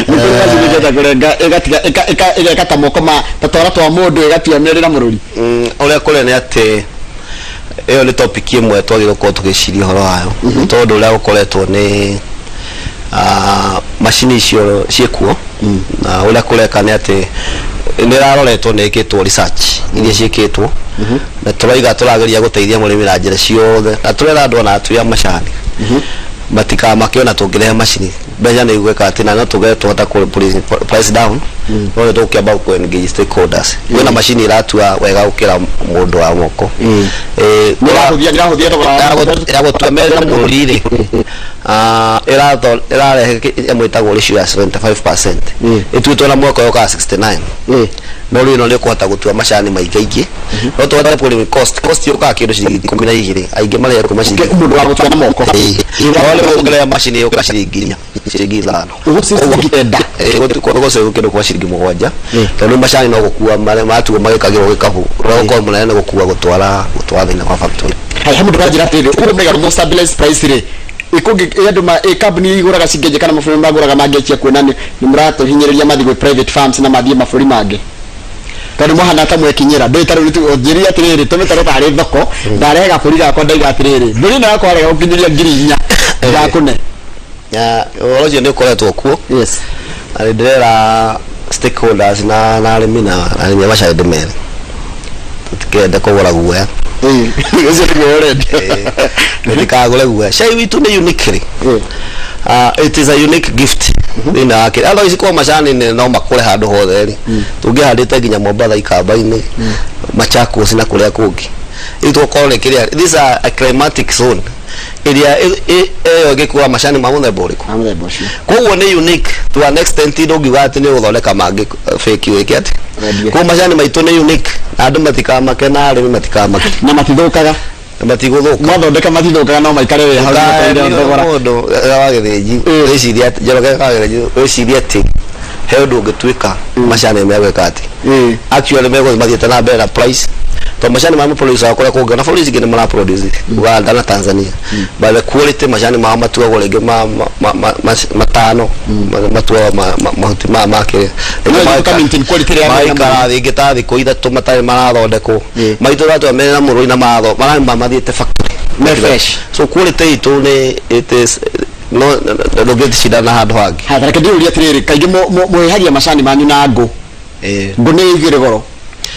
Nĩ kũrĩ macini ĩngĩhota kũrenga ĩgatiga ĩgeka ta moko ma ta twara twa mũndũ, ĩgatua merĩ na mũrũri? Ũrĩa kũrĩ nĩ atĩ ĩyo nĩ topic ĩmwe twagĩrĩirwo gũkorwo tũgĩciria ũhoro wayo, nĩ tondũ ũrĩa gũkoretwo nĩ macini icio ciĩkuo, na ũrĩa kũreka nĩ atĩ nĩ ĩraroretwo, nĩ ĩkĩtwo research iria ciĩkĩtwo, na tũraiga tũrageria gũteithia mũrĩmi na njĩra ciothe, na tũrera andũ ona atui a macani matikamake. Ona tũngĩrehe macini, mbeca nĩ igwĩka atĩ na no tũge tũhota kũ price down, no nĩ tũgũkĩamba kũ engage stakeholders. Kwĩna macini ĩratua wega gũkĩra mũndũ wa moko. Nĩ ĩrahũthia thogora wa Ya gũtua merĩ na mũrũri rĩ, ĩrarehe ĩmwe ĩtagwo ratio ya 75%, ĩtuĩtwo na mwaka ũyũ 69, no rĩu ĩno nĩ ũkũhota gũtua macani maingaingĩ, no tũhote kũrĩ cost yũkaga kĩndũ ciringi 12, aingĩ marĩa kuma ciringi Mũndũ wa gũtua na moko. Ĩĩ. No rĩu ũngĩrehe macini yũkaga ciringi 4, ciringi 5. Ũguo ciringi 9. Gũgũcagwo kĩndũ kwa ciringi 7, tondũ macani no gũkua marĩa matuo magĩkagĩrwo gĩkabu, ũrĩa gũkorwo mũnene nĩ gũkua gũtwara thĩinĩ wa factory. Haya, he mũndũ ũranjĩra atĩrĩrĩ, ũguo mega mũno stabilize price rĩ, ĩkũngĩ andũ ma ĩ kambuni igũraga cingĩanjia kana mabũrũri magũraga mangĩanjia kuona nĩ mũratũhinyĩrĩria, mathiĩ gwĩ private farms na mathiĩ mabũrũri mangĩ, tondũ mwahana ta mwekinyĩra ndũĩ. Ta rĩu ũnjĩrire atĩrĩrĩ, tũmĩtare tarĩ thoko, ndarehe gabũri gakwa, ndaiga atĩrĩrĩ, mbũri ĩno yakwa rega gũkinyĩria 4000 ndakũne. Ya, ũhoro ũcio nĩ ũkoretwo kuo. Na nĩ ndĩrera stakeholders na arĩmi na arĩmi a macani ndĩmere tũtikende kũgũra guoya. Ũcio nĩguo ũrendia. Tũtikagũre guoya, cai witũ nĩ unique rĩ. It is a unique gift thĩinĩ wa kĩrĩa otherwise kwa macani nĩ no makũre handũ hothe rĩ, tũngĩhandĩte nginya Mombatha, Ikamba-inĩ, Machakos na kũrĩa kũngĩ. Rĩu tũkorwo nĩ kĩrĩa, this is a climatic zone ĩrĩa ĩyo ĩngĩkũra macani ma mũthemba ũrĩkũ? Ma mũthemba ũcio. Koguo nĩ unique to an extent ndũngiuga atĩ nĩ ũgũthondeka mangĩ fake wĩke atĩ. Wendie. Koguo macani maitũ nĩ unique na andũ matikamake na arĩmi matikamake. Na matithũkaga. Na matigũthũka. Mwathondeka matithũkaga, no maikare wĩ hau metereire thogora. Mũndũ wa gĩthĩnji wĩcirie atĩ Njoroge wa gĩthĩnji wĩcirie atĩ he ũndũ ũngĩtuĩka macani megwĩka atĩ actually megũthiĩ mathiĩte na mbere na price, tondũ macani maya maproduce kũrĩa kũngĩ na bũrũri ingĩ nĩ maraproduce Uganda na Tanzania, but the quality macani mao matuagwo rĩngĩ matano matuagwo mahuti maya ma kĩrĩa. No, you can maintain quality ĩrĩa maikara rĩngĩ ta thikũ 3 matarĩ marathondekwo. Maitũ tũratua mena na mũrũri na maratho marama mathiĩte factory Me fresh. So quality itũ nĩ it is no ndũngĩcindana handũ hangĩ. Haya, reke ndĩũrie atĩrĩrĩ, kaingĩ mũhĩhagia macani manyu na ngũ. Ngũ nĩ igĩrĩ goro,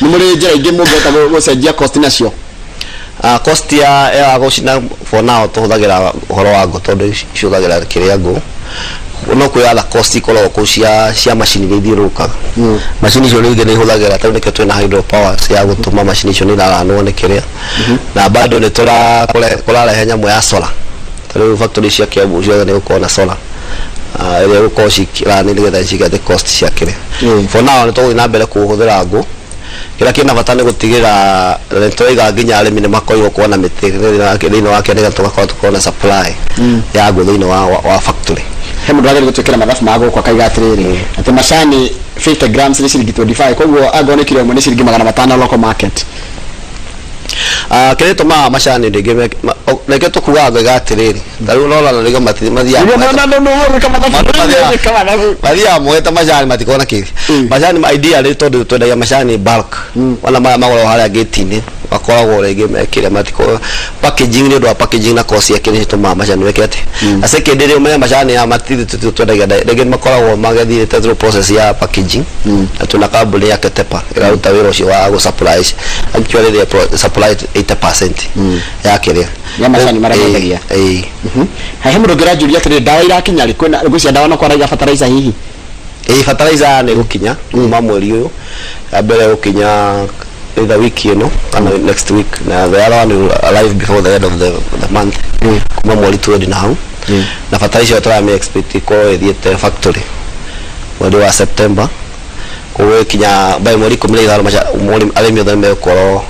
nĩ mũrĩ njĩra ingĩ mũngĩhota gũcenjia cost nacio? Cost ya gũcina, for now tũhũthagĩra ũhoro wa ngũ tondũ cihũthagĩra kĩrĩa ngũ, no kwĩ other cost ikoragwo kũu cia macini iria ithiũrũrũkaga. Macini icio rĩngĩ nĩ ihũthagĩra, tarĩu nĩkĩo twĩna hydro power cia gũtũma macini icio nĩ iraranwo nĩ kĩrĩa, na bado nĩ kũrarehe nyamũ ya solar. Tarĩu factory cia Kiambu ciothe nĩ gũkorwo na solar ĩrĩa gũkorwo cikĩrani nĩgetha cigate cost cia kĩrĩa. For now nĩ tũgũthiĩ na mbere kũhũthĩra ngũ. Kĩrĩa kĩna bata nĩ gũtigĩra nĩ tũraiga nginya arĩmi nĩ makorirwo kuona mĩtĩ thĩinĩ wa kĩrĩa, nĩgetha tũgakorwo tũkorwo na supply ya ngũ thĩinĩ wa factory. He mũndũ wagĩrĩire gũtwĩkĩra mathabu ma gũkũ, akaiga atĩrĩrĩ, atĩ macani 50 grams nĩ ciringi 25, koguo angorwo nĩ kiro 1 nĩ ciringi 500 local market. Kĩrĩa gĩtũmaga macani rĩngĩ reke tũkugaga ngoiga atĩrĩrĩ, ta rĩu ũrona na rĩngĩ mathiaga Nĩguo gwĩka mathabu. Gwĩka mathabu. Mathiaga moete macani matikona kĩri macani ma idea rĩ, tondũ twendagia macani bulk, ona maya magũragwo harĩa gate-inĩ makoragwo rĩngĩ mekĩre matiko packaging, nĩ ũndũ wa packaging na cost ya kĩrĩa gĩtũmaga macani meke atĩ. Na second rĩ, ũmenye macani ya matithi twendagia rĩngĩ makoragwo magĩthiĩte through process ya packaging, na twĩna kambuni ya Ketepa ĩraruta wĩra ũcio wa gũ supply. Actually they supply 80% ya kĩrĩa Ya macani marĩa mendagia. Ĩĩ. He mũndũ ũngĩranjũria atĩrĩ, ndawa irakinya rĩ? Kwĩna ngwĩciria ndawa no kwaraiga fertilizer hihi. Ĩĩ, fertilizer nĩ gũkinya kuma mweri ũyũ ya mbere, gũkinya either wiki ĩno kana next week, na the other one will arrive before the end of the month, kuma mweri 20 na hau. Na fertilizer ĩyo tũramĩ expect ĩkorwo ĩthiĩte factory mweri wa September, koguo ĩkinya by mweri 15 arĩmi othe nĩ megũkorwo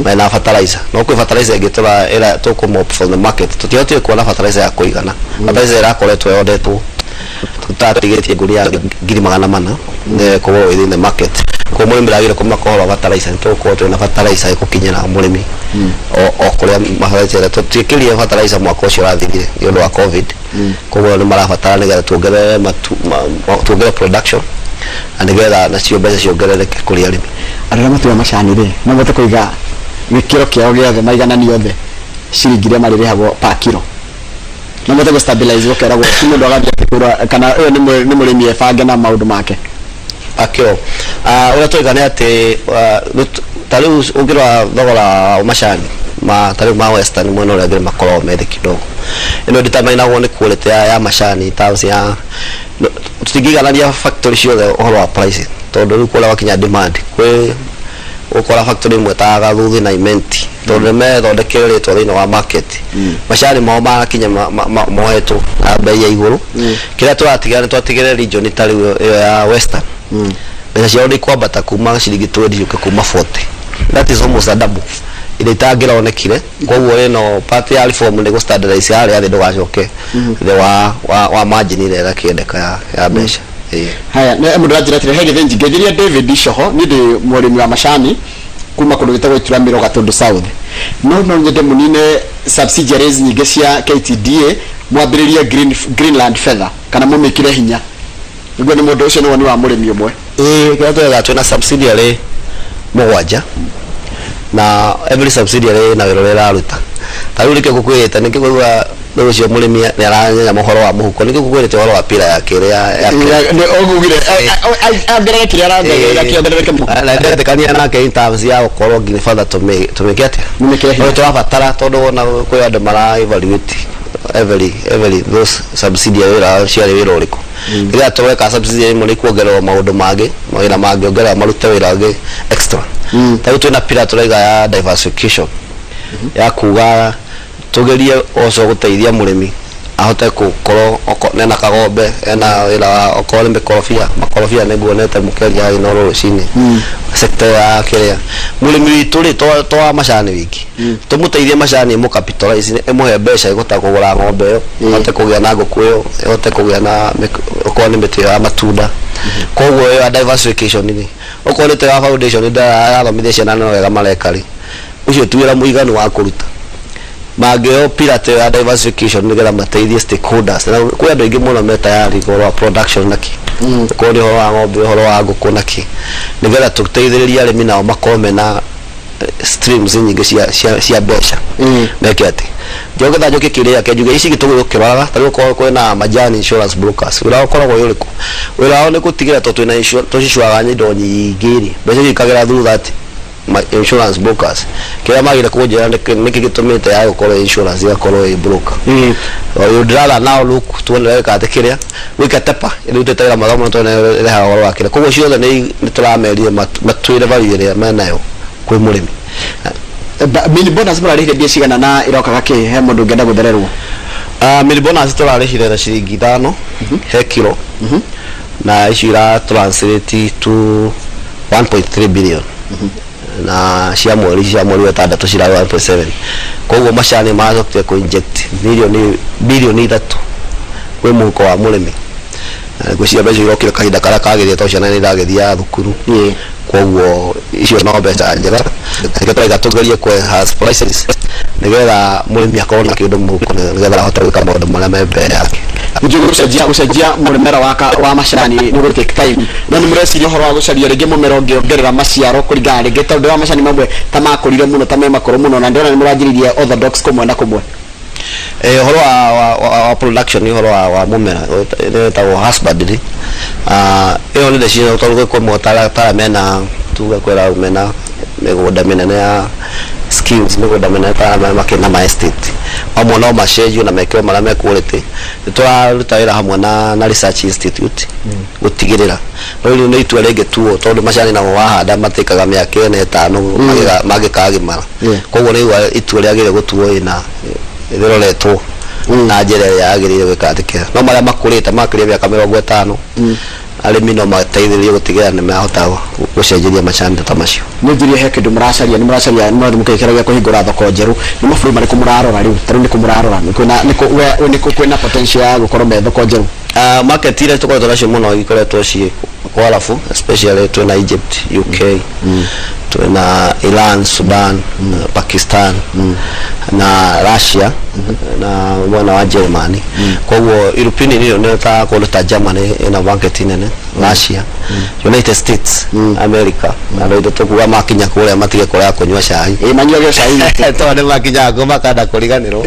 Mena fertilizer, no kwĩ fertilizer ĩngĩ tũra ĩra tũkũ mop from the market. Tũtihotire kuona fertilizer ya kũigana. Fertilizer ĩrakoretwo yondetwo tũtatigĩtie ngũnia 400,000 nĩ kũgũrwo within the market. Koguo mũrĩmi ndagĩrĩire kũmaka ũhoro wa fertilizer, nĩ tũgũkorwo twĩna fertilizer ĩgũkinyĩra mũrĩmi o kũrĩa fertilizer ĩrĩa tũtiĩkĩrire fertilizer mwaka ũcio ũrathirire nĩ ũndũ wa COVID. Koguo nĩ marabatara nĩgetha tuongerere tuongerere production na nĩgetha nacio mbeca ciongerereke kũrĩ arĩmi. Andũ arĩa matuaga macani rĩ, no mahote kũiga gĩkĩro kĩao gĩothe, maigananie othe ciringi iria marĩrĩhagwo per kilo? No mahote gũ stabilize, gũkeragwo ti mũndũ agathiĩ akĩgũra, kana ũyũ nĩ mũrĩmi ebange na maũndũ make? Akĩro ũrĩa tũiga nĩ atĩ ta rĩu ũngĩrora thogora wa macani ma ta rĩu ma western, mwena ũrĩa ũngĩ makoragwo me thĩ kidogo. Ĩno determinagwo nĩ quality ya macani in terms ya tũtingĩiganania factory ciothe ũhoro wa pricing, tondũ rĩu kũrĩa wakinya demand kwĩ ũkora factory ĩmwe ta Gathuthi na Imenti, tondũ nĩ methondekire rĩtwa thĩinĩ wa market, macani mao marakinya moetwo na bei ya igũrũ. Kĩrĩa tũratigĩra nĩ twatigĩrĩra region ta rĩu ĩyo ya western mbeca ciao nĩ kwambata kuma ciringi 20 ciũke kuma 40. That is almost a double ĩrĩa itangĩronekire. Koguo ĩno part ya reform nĩ gũ standardize harĩa thĩ, ndũgacoke thĩ wa margin ĩrĩa ĩrakĩendeka ya mbeca. Ĩĩ. Haya, nĩ mũndũ aranjĩra atĩrĩ, he Gĩthĩnji, ngeithĩria David Coho, niĩ ndĩ mũrĩmi wa macani kuma kũndũ gwĩtagwo Ituramĩro, Gatũndũ South. No nyende mũnine subsidiaries nyingĩ cia KTDA, mwambĩrĩrie Greenland Feather kana mũmĩkĩre hinya. Nĩguo nĩ mũndũ ũcio nĩ woni wa mũrĩmi ũmwe. Ĩĩ, kĩrĩa twega, twĩna subsidiary mũgwanja na every subsidiary ĩna wĩra ũrĩa ĩraruta. Ta rĩu nĩkĩo ngũkwĩrĩte, nĩkĩo ngũigua rĩu ũcio mũrĩmi nĩ aranyenya ũhoro wa mũhuko, nĩkĩo ngũkwĩrĩte ũhoro wa pillar ya kerĩ ya Nĩ ũgugire ongerere kĩrĩa arongerera kĩongerereke mũno. Na ndetĩkania nake in terms ya gũkorwo nginya further tũmĩke atĩa? Mũmĩkĩre hinya. Tondũ tũrabatara, tondũ wona kwĩ andũ mara evaluate every those subsidiary wĩra ciarĩ wĩra ũrĩkũ. Rĩrĩa tũreka subsidiary ĩmwe nĩ kuongererwo maũndũ mangĩ, mawĩra mangĩongerera marute wĩra ũngĩ extra. Ta rĩu twĩna pillar tũraiga ya diversification, ya kuga tugerie also gũteithia mũrĩmi ahote gũkorwo ena kagombe, ena wĩra wa okorwo nĩ mĩkorobia. Makorobia nĩ nguonete mũkĩaria Inooro rũcinĩ. Sector ya kĩrĩa mũrĩmi witũ rĩ, to wa macani wiki, tũmũteithie macani ĩmũ capitalize, ĩmũhe mbeca ĩgũta kũgũra ng'ombe ĩyo, ĩhote kũgĩa na ngũkũ ĩyo, ĩhote kũgĩa na okorwo nĩ mĩtĩ ĩyo ya matunda. Koguo ĩyo ya diversification rĩ, okorwo nĩ ta ya foundation ndarathomithia ciana no wega mareka rĩ, ũcio ti wĩra mũiganu wa kũruta. Mangĩo pillar ĩyo ya diversification nĩgetha mateithie stakeholders, na kwĩ andũ aingĩ mũno me tayari ũhoro wa production na kĩ, okorwo nĩ ũhoro wa ng'ombe, ũhoro wa ngũkũ na kĩ, nĩgetha tũteithĩrĩrie arĩmi nao makorwo mena streams nyingĩ cia mbeca. Meke atĩ njoke njoke kĩrĩa kĩa njuge ici gĩtũgũ gũkĩroraga. Ta rĩu okorwo kwĩna Majani Insurance Brokers, wĩra wao ũkoragwo wĩ ũrĩkũ? Wĩra wao nĩ gũtigĩrĩra tondũ twĩna tũcicuaga indo nyingĩ rĩ, mbeca icio ikagera through that insurance brokers. Kĩrĩa magire kũnjĩra nĩkĩ gĩtũmĩte ya gũkorwo insurance ĩgakorwo ĩ broker. You'd rather now look tuone weka atĩ kĩrĩa gwĩka tepa ĩrutĩte wĩra mwega mũno, tuone ĩrehaga ũhoro wa kĩrĩa. Koguo ciothe nĩ tũramerire matwĩre value ĩrĩa menayo kwĩ mũrĩmi. Mini bonus mũrarĩhire mbia cigana na ĩrokaga kĩ he mũndũ ũngĩenda gũthererwo? Mini bonus tũrarĩhire na ciringi 5 he kilo, na icio ira translate to 1.3 billion, na cia mweri wa ĩtandatũ cirarĩ 1.7. Koguo macani maracokire kũ inject milioni 3 kwĩ mũhuko wa mũrĩmi. Na ngwĩciria mbeca irokire kahinda karĩa kagĩrĩire, tondũ ciana nĩ iragĩthiaga thukuru. Koguo icio no mbeca njega. Nĩkĩo tũraiga tũgerie kũ enhance prices nĩgetha mũrĩmi akorwo na kĩndũ mũhuko, nĩgetha ahote gwĩka maũndũ marĩa me mbere yake. Nĩnjũĩ gũcenjia mũmera wa macani nĩ gũ take time, no nĩ mũreciria ũhoro wa gũcaria rĩngĩ mũmera ũngĩongerera maciaro kũringana rĩngĩ, tondũ wa macani mamwe ta makũrire mũno, ta me makũrũ mũno, na ndĩrona nĩ mũranjĩrĩirie orthodox kũmwe na kũmwe? Ũhoro wa production, ũhoro wa mũmera wĩtagwo husbandry. Ĩyo nĩ decision, tondũ gwĩ kũmwe tara mena tuge kwĩra mena mĩgũnda mĩnene ya schemes, mĩgũnda mĩnene ta makĩrĩ na ma estate, mamwe no macenjio na mekĩrwo marĩa me quality. Nĩ tũraruta wĩra hamwe na research institute gũtigĩrĩra, no rĩu nĩ itua rĩngĩtuo, tondũ macani namo wahanda matĩkaga mĩaka 4, 5 mangĩkagimara. Koguo nĩ itua rĩagĩrĩire gũtuo ĩna rĩroretwo na njĩra ĩrĩa yagĩrĩire gwĩka atĩ kĩra no marĩa makũrĩte makĩria mĩaka 50. Arĩmi no mateithĩrĩrio gũtigĩrĩra nĩ mahota gũcenjeria macani ta macio. Nĩ njũrie, he kĩndũ mũracaria, nĩ mũracaria, nĩ mũrathiĩ mũkĩgeragia kũhingũra thoko njerũ, nĩ mabũrũri marĩkũ mũrarora rĩu? Ta rĩu nĩkũ mũrarora, nĩ kwĩna nĩkũ we nĩkũ kwĩna potential ya gũkorwo me thoko njerũ? Market iria tũkoretwo nacio mũno ikoretwo ciĩ Kwarabu, especially twĩna Egypt, UK, twĩna Iran, Sudan, Pakistan na Russia na mwena wa Germany. Koguo European Union nĩ ta kũndũ ta Germany ĩna market nene, Russia, United States, America. Andũ aitũ tũkuga makinya kũrĩa matige kũrega kũnyua cai. Ĩ, manyuage cai witũ. Tondũ nĩ makinyaga kuo makanda kũriganĩrwo.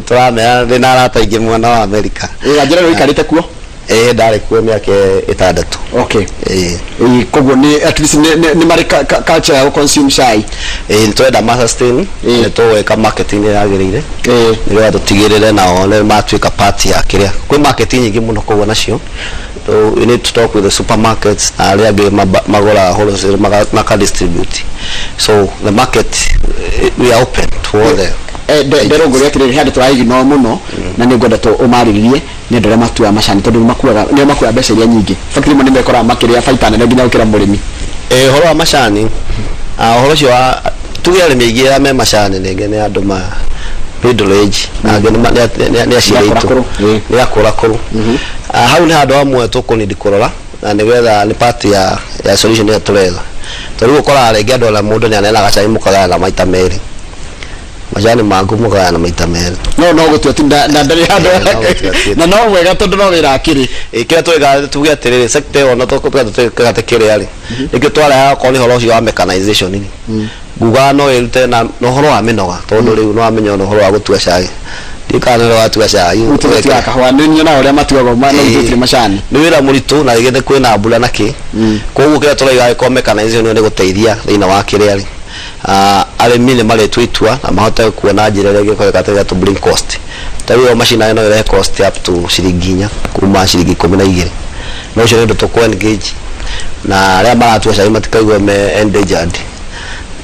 Tũramera ndĩna arata aingĩ mwena wa America. Ĩ, wanjĩra rĩu ũikarĩte kuo? Ĩĩ, ndarĩ kuo mĩaka 6. Okay. Ĩĩ. Ĩ, koguo nĩ at least nĩ marĩ culture ya gũ-consume cai. Ĩĩ, nĩ tũrenda ma sustain. Nĩ tũgwĩka marketing ĩrĩa yagĩrĩire nĩgetha tũtigĩrĩre nao nĩ matuĩka part ya kĩrĩa kwĩ market nyingĩ mũno koguo nacio. So we need to talk with the supermarkets na arĩa angĩ magũraga wholesale maka distribute. So the market, we are open to all the Nderũngũria atĩrĩrĩ, he andũ tũraignore mũno na nĩ ngwenda ũmarĩrĩrie, nĩ andũ arĩa matuaga macani, tondũ nĩ makuaga, nĩo makuaga mbeca iria nyingĩ. In fact, rĩmwe nĩ mekoraga makĩrĩa baita nene nginya gũkĩra mũrĩmi. Ũhoro wa macani, ũhoro ũcio wa tuge arĩmi aingĩ arĩa me macani rĩngĩ nĩ andũ ma middle age na angĩ nĩ aciari aitũ. Akũrakũrũ. Nĩ akũrakũrũ. Hau nĩ handũ hamwe tũkũnidi kũrora na nĩgetha nĩ part ya solution ĩrĩa tũretha, tondũ rĩu ũkoraga rĩngĩ andũ ona mũndũ nĩ aneanaga cai mũkagayana maita merĩ, macani maku mũkagayana maita merĩ. No gũtua tu na ndarĩ handũ. No gũtua ti. Na no wega tondũ no wĩra akĩrĩ. Ĩ, kĩrĩa twĩkaga, tuge atĩrĩrĩ, sector ĩyo ona tũgate kĩrĩa rĩ, nĩkĩo twarehaga okorwo nĩ ũhoro ũcio wa mechanization rĩ, ngugaga no ĩrute na ũhoro wa mĩnoga, tondũ rĩu nĩ wamenya ona ũhoro wa gũtua cai, ndiũĩ kana nĩ ũrĩa watua cai. Tũgatuaga kahũa, nĩ nyonaga ũrĩa matuagwo no ithuĩ tũtirĩ macani. Nĩ wĩra mũritũ na rĩngĩ nĩ kwĩna mbura na kĩ. Koguo kĩrĩa tũraiga, angĩkorwo mechanization ĩyo nĩ gũteithia thĩinĩ wa kĩrĩa rĩ, arĩmi nĩ marĩtua itua na mahote kuona njĩra ĩrĩa ĩngĩkorwo ĩgĩteithia to bring cost. Ta rĩu ĩyo macini no ĩrehe cost up to ciringi 4 kuma ciringi 12, na ũcio nĩ ũndũ tũkũ engage na arĩa maratua cai matikaigue me endangered,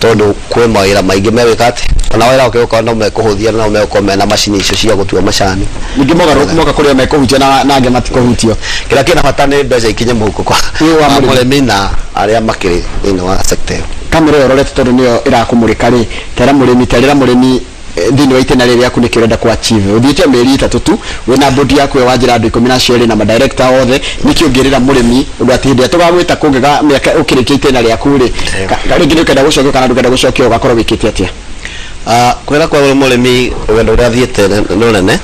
tondũ kwĩ mawĩra maingĩ megwĩka atĩ ona wĩra ũkĩgũkorwo no mekũhũthia, no megũkorwo mena macini icio cia gũtua macani. Ningĩ mogarũrũku moka kũrĩa mekũhutio na angĩ matikũhutio. Kĩrĩa kĩna bata nĩ mbeca ikinye mũhuko kwa Ĩ, wa wa mũrĩmi. Mũrĩmi na arĩa makĩrĩ thĩinĩ wa sector ĩyo. Kamera ĩyo ũrorete, tondũ nĩyo ĩrakũmũrĩka rĩ, tera mũrĩmi, terĩra mũrĩmi, thĩinĩ wa itĩna rĩrĩ rĩaku nĩkĩ ũrenda ku achieve. Ũthiĩte o mĩeri 3 tu wĩna board yaku ĩyo, wanjĩra andũ 10 na acio erĩ na madirector othe, nĩkĩ ũngĩrĩra mũrĩmi ũndũ atĩ hĩndĩ ĩrĩa tũgagwĩta kũngĩga mĩaka ũkĩrĩkia itĩna rĩaku rĩ, rĩngĩ nĩ ũkenda gũcokio kana ndũkenda gũcokio, ũgakorwo wĩkĩte atĩa? Kwĩra kwa mũrĩmi, rũgendo rũrĩa athiĩte nĩ rũnene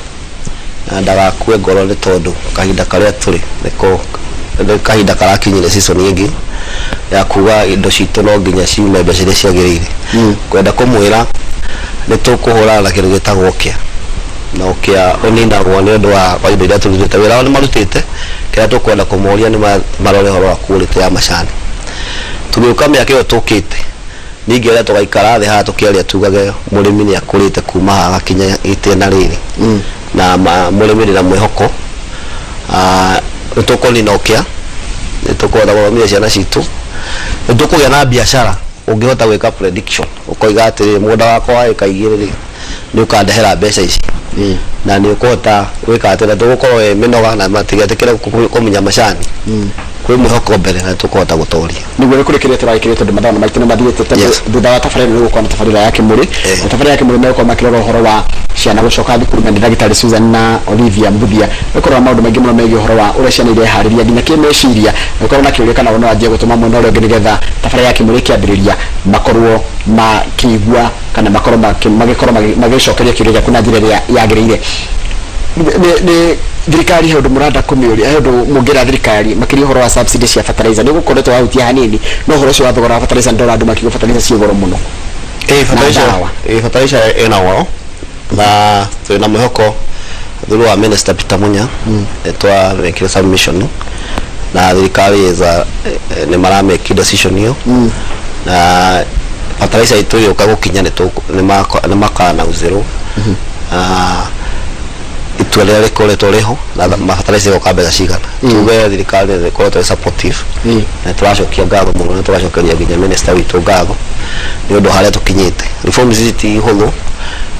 na ndagakue ngoro, nĩ tondũ kahinda karĩa tũrĩ nĩko nĩ kahinda karakinyire season ĩngĩ ya kuga indo citũ no nginya ciume mbeca iria ciagĩrĩire. Kwenda kũmwĩra nĩ tũkũhũrana na kĩndũ gĩtagwo ũkĩa, na ũkĩa ũninagwo nĩ ũndũ wa indo iria tũrutĩte. Wĩra wao nĩ marutĩte, kĩrĩa tũkwenda kũmoria nĩ marore ũhoro wa quality ya macani. Tũgĩũka mĩaka ĩyo tũkĩte, ningĩ ũrĩa tũgaikara thĩ haha tũkĩaria tugage mũrĩmi nĩ akũrĩte kuma haha agakinya itĩna rĩrĩ na mũrĩmi ndĩ na mwĩhoko, nĩ tũkũnina ũkĩa, nĩ tũkũhota gũthomithia ciana citũ, nĩ tũkũgĩa na biacara ũngĩhota gwĩka prediction ũkoiga atĩrĩrĩ, mũgũnda wakwa wa ĩka 2 rĩ, nĩ ũkandehera mbeca ici, na nĩ ũkũhota gwĩka atĩ na tũgũkorwo wĩ mĩnoga na matigetĩkĩre kũmunya macani. Kwĩ mwĩhoko mbere na tũkũhota gũtoria. Nĩguo nĩ kũrĩkĩrĩria tũrarĩkĩrĩria, tondũ mathaa maitũ nĩ mathiĩte, tondũ thutha wa tabarĩra ĩno nĩ gũkorwo na tabarĩra ya Kĩmũrĩ. Na tabarĩra ya Kĩmũrĩ megũkorwo makĩrora ũhoro wa ciana gũcoka thukuru, na nĩ ndagĩtarĩ Susan na Olivia Mbuthia gũkorwo na maũndũ maingĩ mũno megiĩ ũhoro wa ũrĩa ciana ireharĩria nginya kĩmeciria. Ũkorwo na kĩũria kana no wanjie gũtũma mwena ũrĩa ũngĩ, nĩgetha tabarĩra ya Kĩmũrĩ ĩkĩambĩrĩria makorwo makĩigua kana makorwo magĩkorwo magĩcokeria kĩũria gĩaku na njĩra ĩrĩa yagĩrĩire. Nĩ thirikari, he ũndũ mũrenda kũmĩũria, he ũndũ mũngĩra thirikari makĩria ũhoro wa subsidy cia fertilizer? Nĩ ũgũkoretwo wahutia hanini, no ũhoro ũcio wa thogora wa fertilizer, ndora andũ makiuga fertilizer ciĩ goro mũno. Ĩ, fertilizer. Ndawa. Ĩ, fertilizer ĩna goro na twĩna mwĩhoko through wa Minister Peter Munya nĩ twamekire submission na thirikari is a, nĩ marameki decision ĩyo, na fertilizer itũ yũka gũkinya nĩ makanauzĩrwo itua rĩrĩa rĩkoretwo rĩho na fertilizer ĩgoka mbeca cigana. Tuge thirikari nĩ ĩkoretwo ĩ supportive na tũracokia ngatho mũno, na tũracokeria nginya minister witũ ngatho nĩ ũndũ harĩa tũkinyĩte. Reforms ici ti hũthũ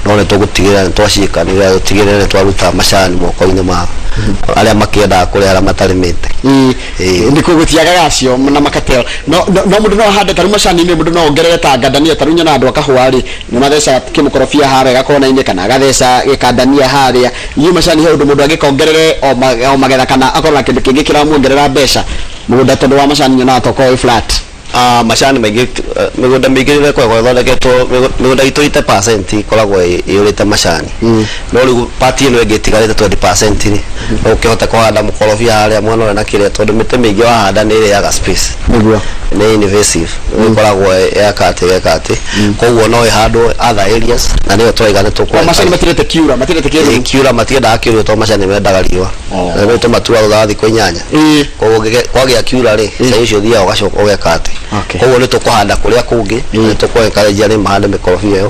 No nĩ tũgũtigĩrĩra nĩ twaciĩka nĩgetha tũtigĩrĩre nĩ twaruta macani moko-inĩ ma arĩa makĩendaga kũrĩa arĩa matarĩmĩte. Ĩĩ. Nĩ gũtiagaga acio na makatel no no no mũndũ no ahande tarĩu macani-inĩ, mũndũ no ongerere ta ngandania. Tarĩu nyonaga andũ a kahũa rĩ, nĩ mathecaga kĩmũkorobia harĩa gakona-inĩ kana agatheca gĩkandania harĩa. Inyuĩ macani he ũndũ mũndũ angĩkongerere o magetha kana akorwo na kĩndũ kĩngĩ kĩramuongerera mbeca mũgũnda, tondũ wa macani nyonaga ta ũkoragwo wĩ flat? Ah, macani maingĩ, mĩgũnda mĩingĩ ĩrĩa ĩkoragwo ĩthondeketwo, mĩgũnda itũ 80% ĩkoragwo ĩyũrĩte macani. No rĩu part ĩno ĩngĩ ĩtigarĩte 20% rĩ, no ũkĩhote kũhanda mũkorobia harĩa mwena ũrĩa na kĩrĩa, tondũ mĩtĩ mĩingĩ wahanda nĩ ĩrĩaga space. Nĩ invasive, ĩkoragwo yeka atĩ geka atĩ, koguo no ĩhandwo other areas na nĩyo tũraiga nĩ tũkũ. Macani matirete kiura, matirete kĩruru? Kiura matiendaga kĩruru tondũ macani mendaga riũa. Na rĩu tũmatuaga thutha wa thikũ 8. Koguo kwagĩa kiura rĩ, cai ũcio ũthiaga ũgacoka ũgeka atĩ. Koguo nĩ tũkũhanda kũrĩa kũngĩ, nĩ tũkũ encourage arĩmi mahande mĩkorobia ĩyo,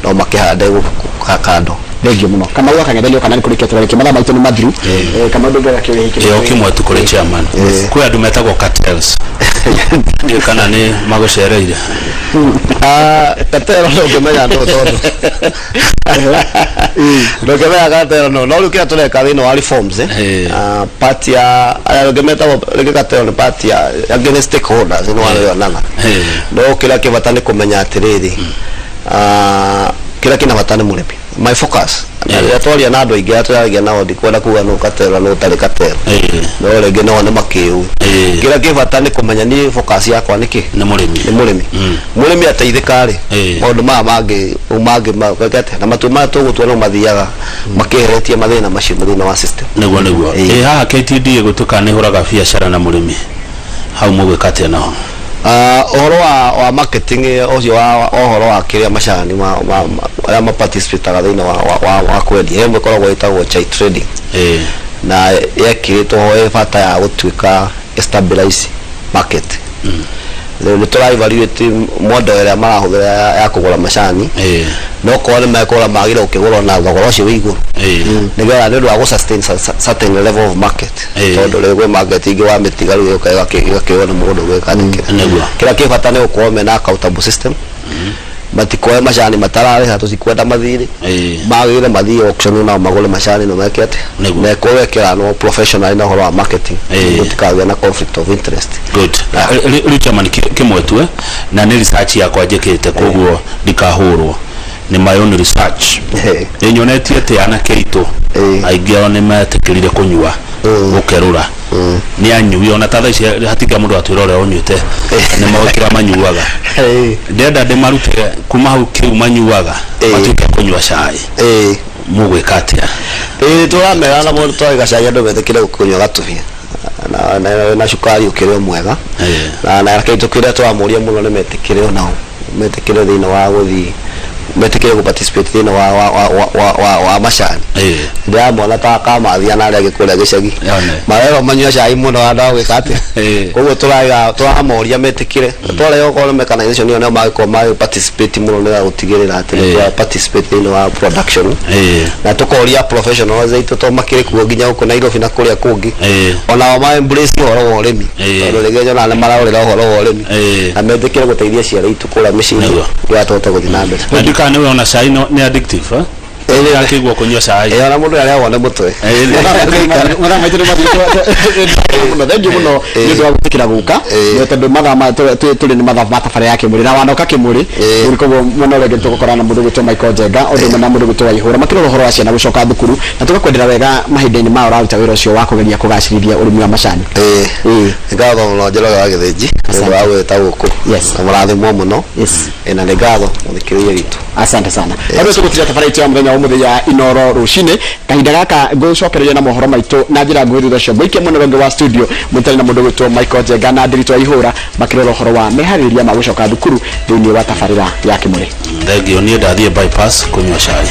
no makĩhande gũkũ kando. Thengiũ mũno, Kamau wa Kang'ethe. Kana nĩ kũrĩkia tũrarĩkia, mathaa maitũ nĩ mathiru. Kamau, ndũngĩaga kĩũria gĩkĩ? Ĩyo kĩmwe tu kũrĩ chairman. Kwĩ andũ metagwo cartels. Ndiũĩ kana nĩ magũcereire. Ah, cartel ndũngĩmenya nũ, tondũ ndũngĩmenya cartel nũ. No rĩu kĩrĩa tũreka thĩinĩ wa reforms, part ya arĩa angĩ metagwo rĩngĩ cartel nĩ part ya angĩ nĩ stakeholders, nĩ warĩonana. No kĩrĩa kĩ bata nĩ kũmenya atĩrĩrĩ, kĩrĩa kĩna bata nĩ mũrĩmi, my focus. Na rĩrĩa twaria na andũ aingĩ arĩa tũraragia nao, ndikwenda kuga nũ cartel na nũ ũtarĩ cartel, no rĩngĩ nao nĩ makĩũĩ. Kĩrĩa kĩ bata nĩ kũmenya niĩ focus yakwa nĩ kĩ? Nĩ mũrĩmi. Nĩ mũrĩmi. Mũrĩmi ateithĩka rĩ, maũndũ maya mangĩ mangĩ atĩa na matua maya tũgũtua no mathiaga makĩeheretie mathĩna macio thĩinĩ wa system. Nĩguo. Ĩ haha KTDA gũtuĩka nĩ ĩhũraga biacara na mũrĩmi, hau mũgwĩka atĩa naho? Ah, ũhoro wa marketing, ũcio wa ũhoro wa kĩrĩa macani arĩa maparticipataga thĩinĩ wa kwendia, he ĩmwe ĩkoragwo ĩtagwo chai trading, na yekĩrĩtwo ho ĩ bata ya gũtuĩka stabilize market. Rĩu nĩ tũra evaluate model ĩrĩa marahũthĩra ya kũgũra macani. No korwo nĩ mekũgũra, magĩrĩire gũkĩgũra na thogora ũcio wĩ igũrũ, nĩgetha nĩ ũndũ wa gũ sustain certain level of market, tondũ rĩu kwĩ market ingĩ wa mĩtiga rĩu ĩgũka ĩgakĩoywo nĩ mũndũ gwĩka nĩkĩ. Kĩrĩa kĩ bata nĩ gũkorwo mena accountable system, matikoe macani matararĩha, tũtikwenda mathirĩ. Magĩrĩire mathiĩ auction nao magũre macani na meke atĩ mekwo wekĩranwo professionally na ũhoro wa marketing, gũtikagĩa na conflict of interest. Good. Rĩu chairman, kĩmwe tu, na nĩ research yakwa njĩkĩte, koguo ndikahũrwo, nĩ my own research. Nĩ nyonetie atĩ anake aitũ aingĩ ao nĩ metĩkĩrire kũnyua gũkerũra, nĩ anyui. Ona ta thaa ici hatingĩa mũndũ atwĩra ũrĩa ũnyuĩte, nĩ moĩ kĩrĩa manyuaga. Ndĩrenda ndĩmarute kuma hau kĩu manyuaga, matuĩke kũnyua cai. Mũgwĩka atĩa? Ĩĩ, tũramera na mũndũ twagĩka cai, andũ metĩkĩre kũnyua gatubia na cukari ũkĩrĩ o mwega. Na kĩndũ kĩrĩa tũramũria mũno nĩ metĩkĩre onao metĩkĩre thĩinĩ wa gũthiĩ, metĩkĩre gũ participate thĩinĩ wa macani. Ndĩramona ta kamathia na arĩa angĩ kũrĩa gĩcagi marerwo manyue cai mũno handũ ha gwĩka atĩa. Koguo tũraiga tũramoria metĩkĩre twarĩa okorwo nĩ mechanization ĩyo, nĩo magĩkorwo magĩ participate mũno nĩgetha gũtigĩrĩra atĩ nĩ twa participate thĩinĩ wa production. Na tũkoria professionals aitũ, tondũ makĩrĩ kuo nginya gũkũ Nairobi na kũrĩa kũngĩ, onao ma embrace ũhoro wa ũrĩmi, tondũ rĩngĩ nyonaga nĩ mararorera ũhoro wa ũrĩmi, na metĩkĩre gũteithia ciana itũ kũrĩa mĩciĩ-inĩ nĩgetha tũhote gũthiĩ na mbere. Na ndikana nĩ ona cai nĩ addictive, eh? Ĩĩ. Akĩigua kũnyua cai. Ĩĩ, ona mũndũ arĩagwo nĩ mũtwe. Mathaa maitũ nĩ mathiru mũno. Thengiũ mũno nĩ ũndũ wa gwĩtĩkĩra gũka, nĩ tondũ mathaa maya tũrĩ nĩ mathaa ma tabarĩra ya Kĩmũrĩ na wanoka Kĩmũrĩ. Rĩu koguo mwena ũrĩa ũngĩ tũgũkorana na mũndũ ũgwĩtwo Michael Njenga, ũndũ ũmwe na mũndũ ũgwĩtwo Waihũra, makĩrora ũhoro wa ciana gũcoka thukuru, na tũgakwendera wega mahinda-inĩ maya ũraruta wĩra ũcio wa kũgeria kũgacĩrithia ũrĩmi wa macani. Ĩĩ. Nĩ ngatho mũno, Njoroge wa Gĩthĩnji, nĩ ũndũ wa gwĩta gũkũ. Na mũrathimwo mũno. Ĩĩ, na nĩ ngatho mũthikĩrĩria witũ. Asante sana. Hau tũgũtiga tabarĩra itũ ya mũthenya wa ũmũthĩ ya Inoro rũcinĩ. Kahinda gaka ngũcokereria na mohoro maitũ na njĩra nguhĩ. Thutha ũcio ngũikia mwena ũrĩa ũngĩ wa studio mũtarĩ na mũndũ ũgwĩtwo Michael Njenga na Ndiritu wa Ihũra, makĩrora ũhoro wa meharĩrĩria ma gũcoka thukuru thĩinĩ wa tabarĩra ya Kĩmũrĩ. Thengio. Niĩ ndathiĩ bypass kũnyua cai.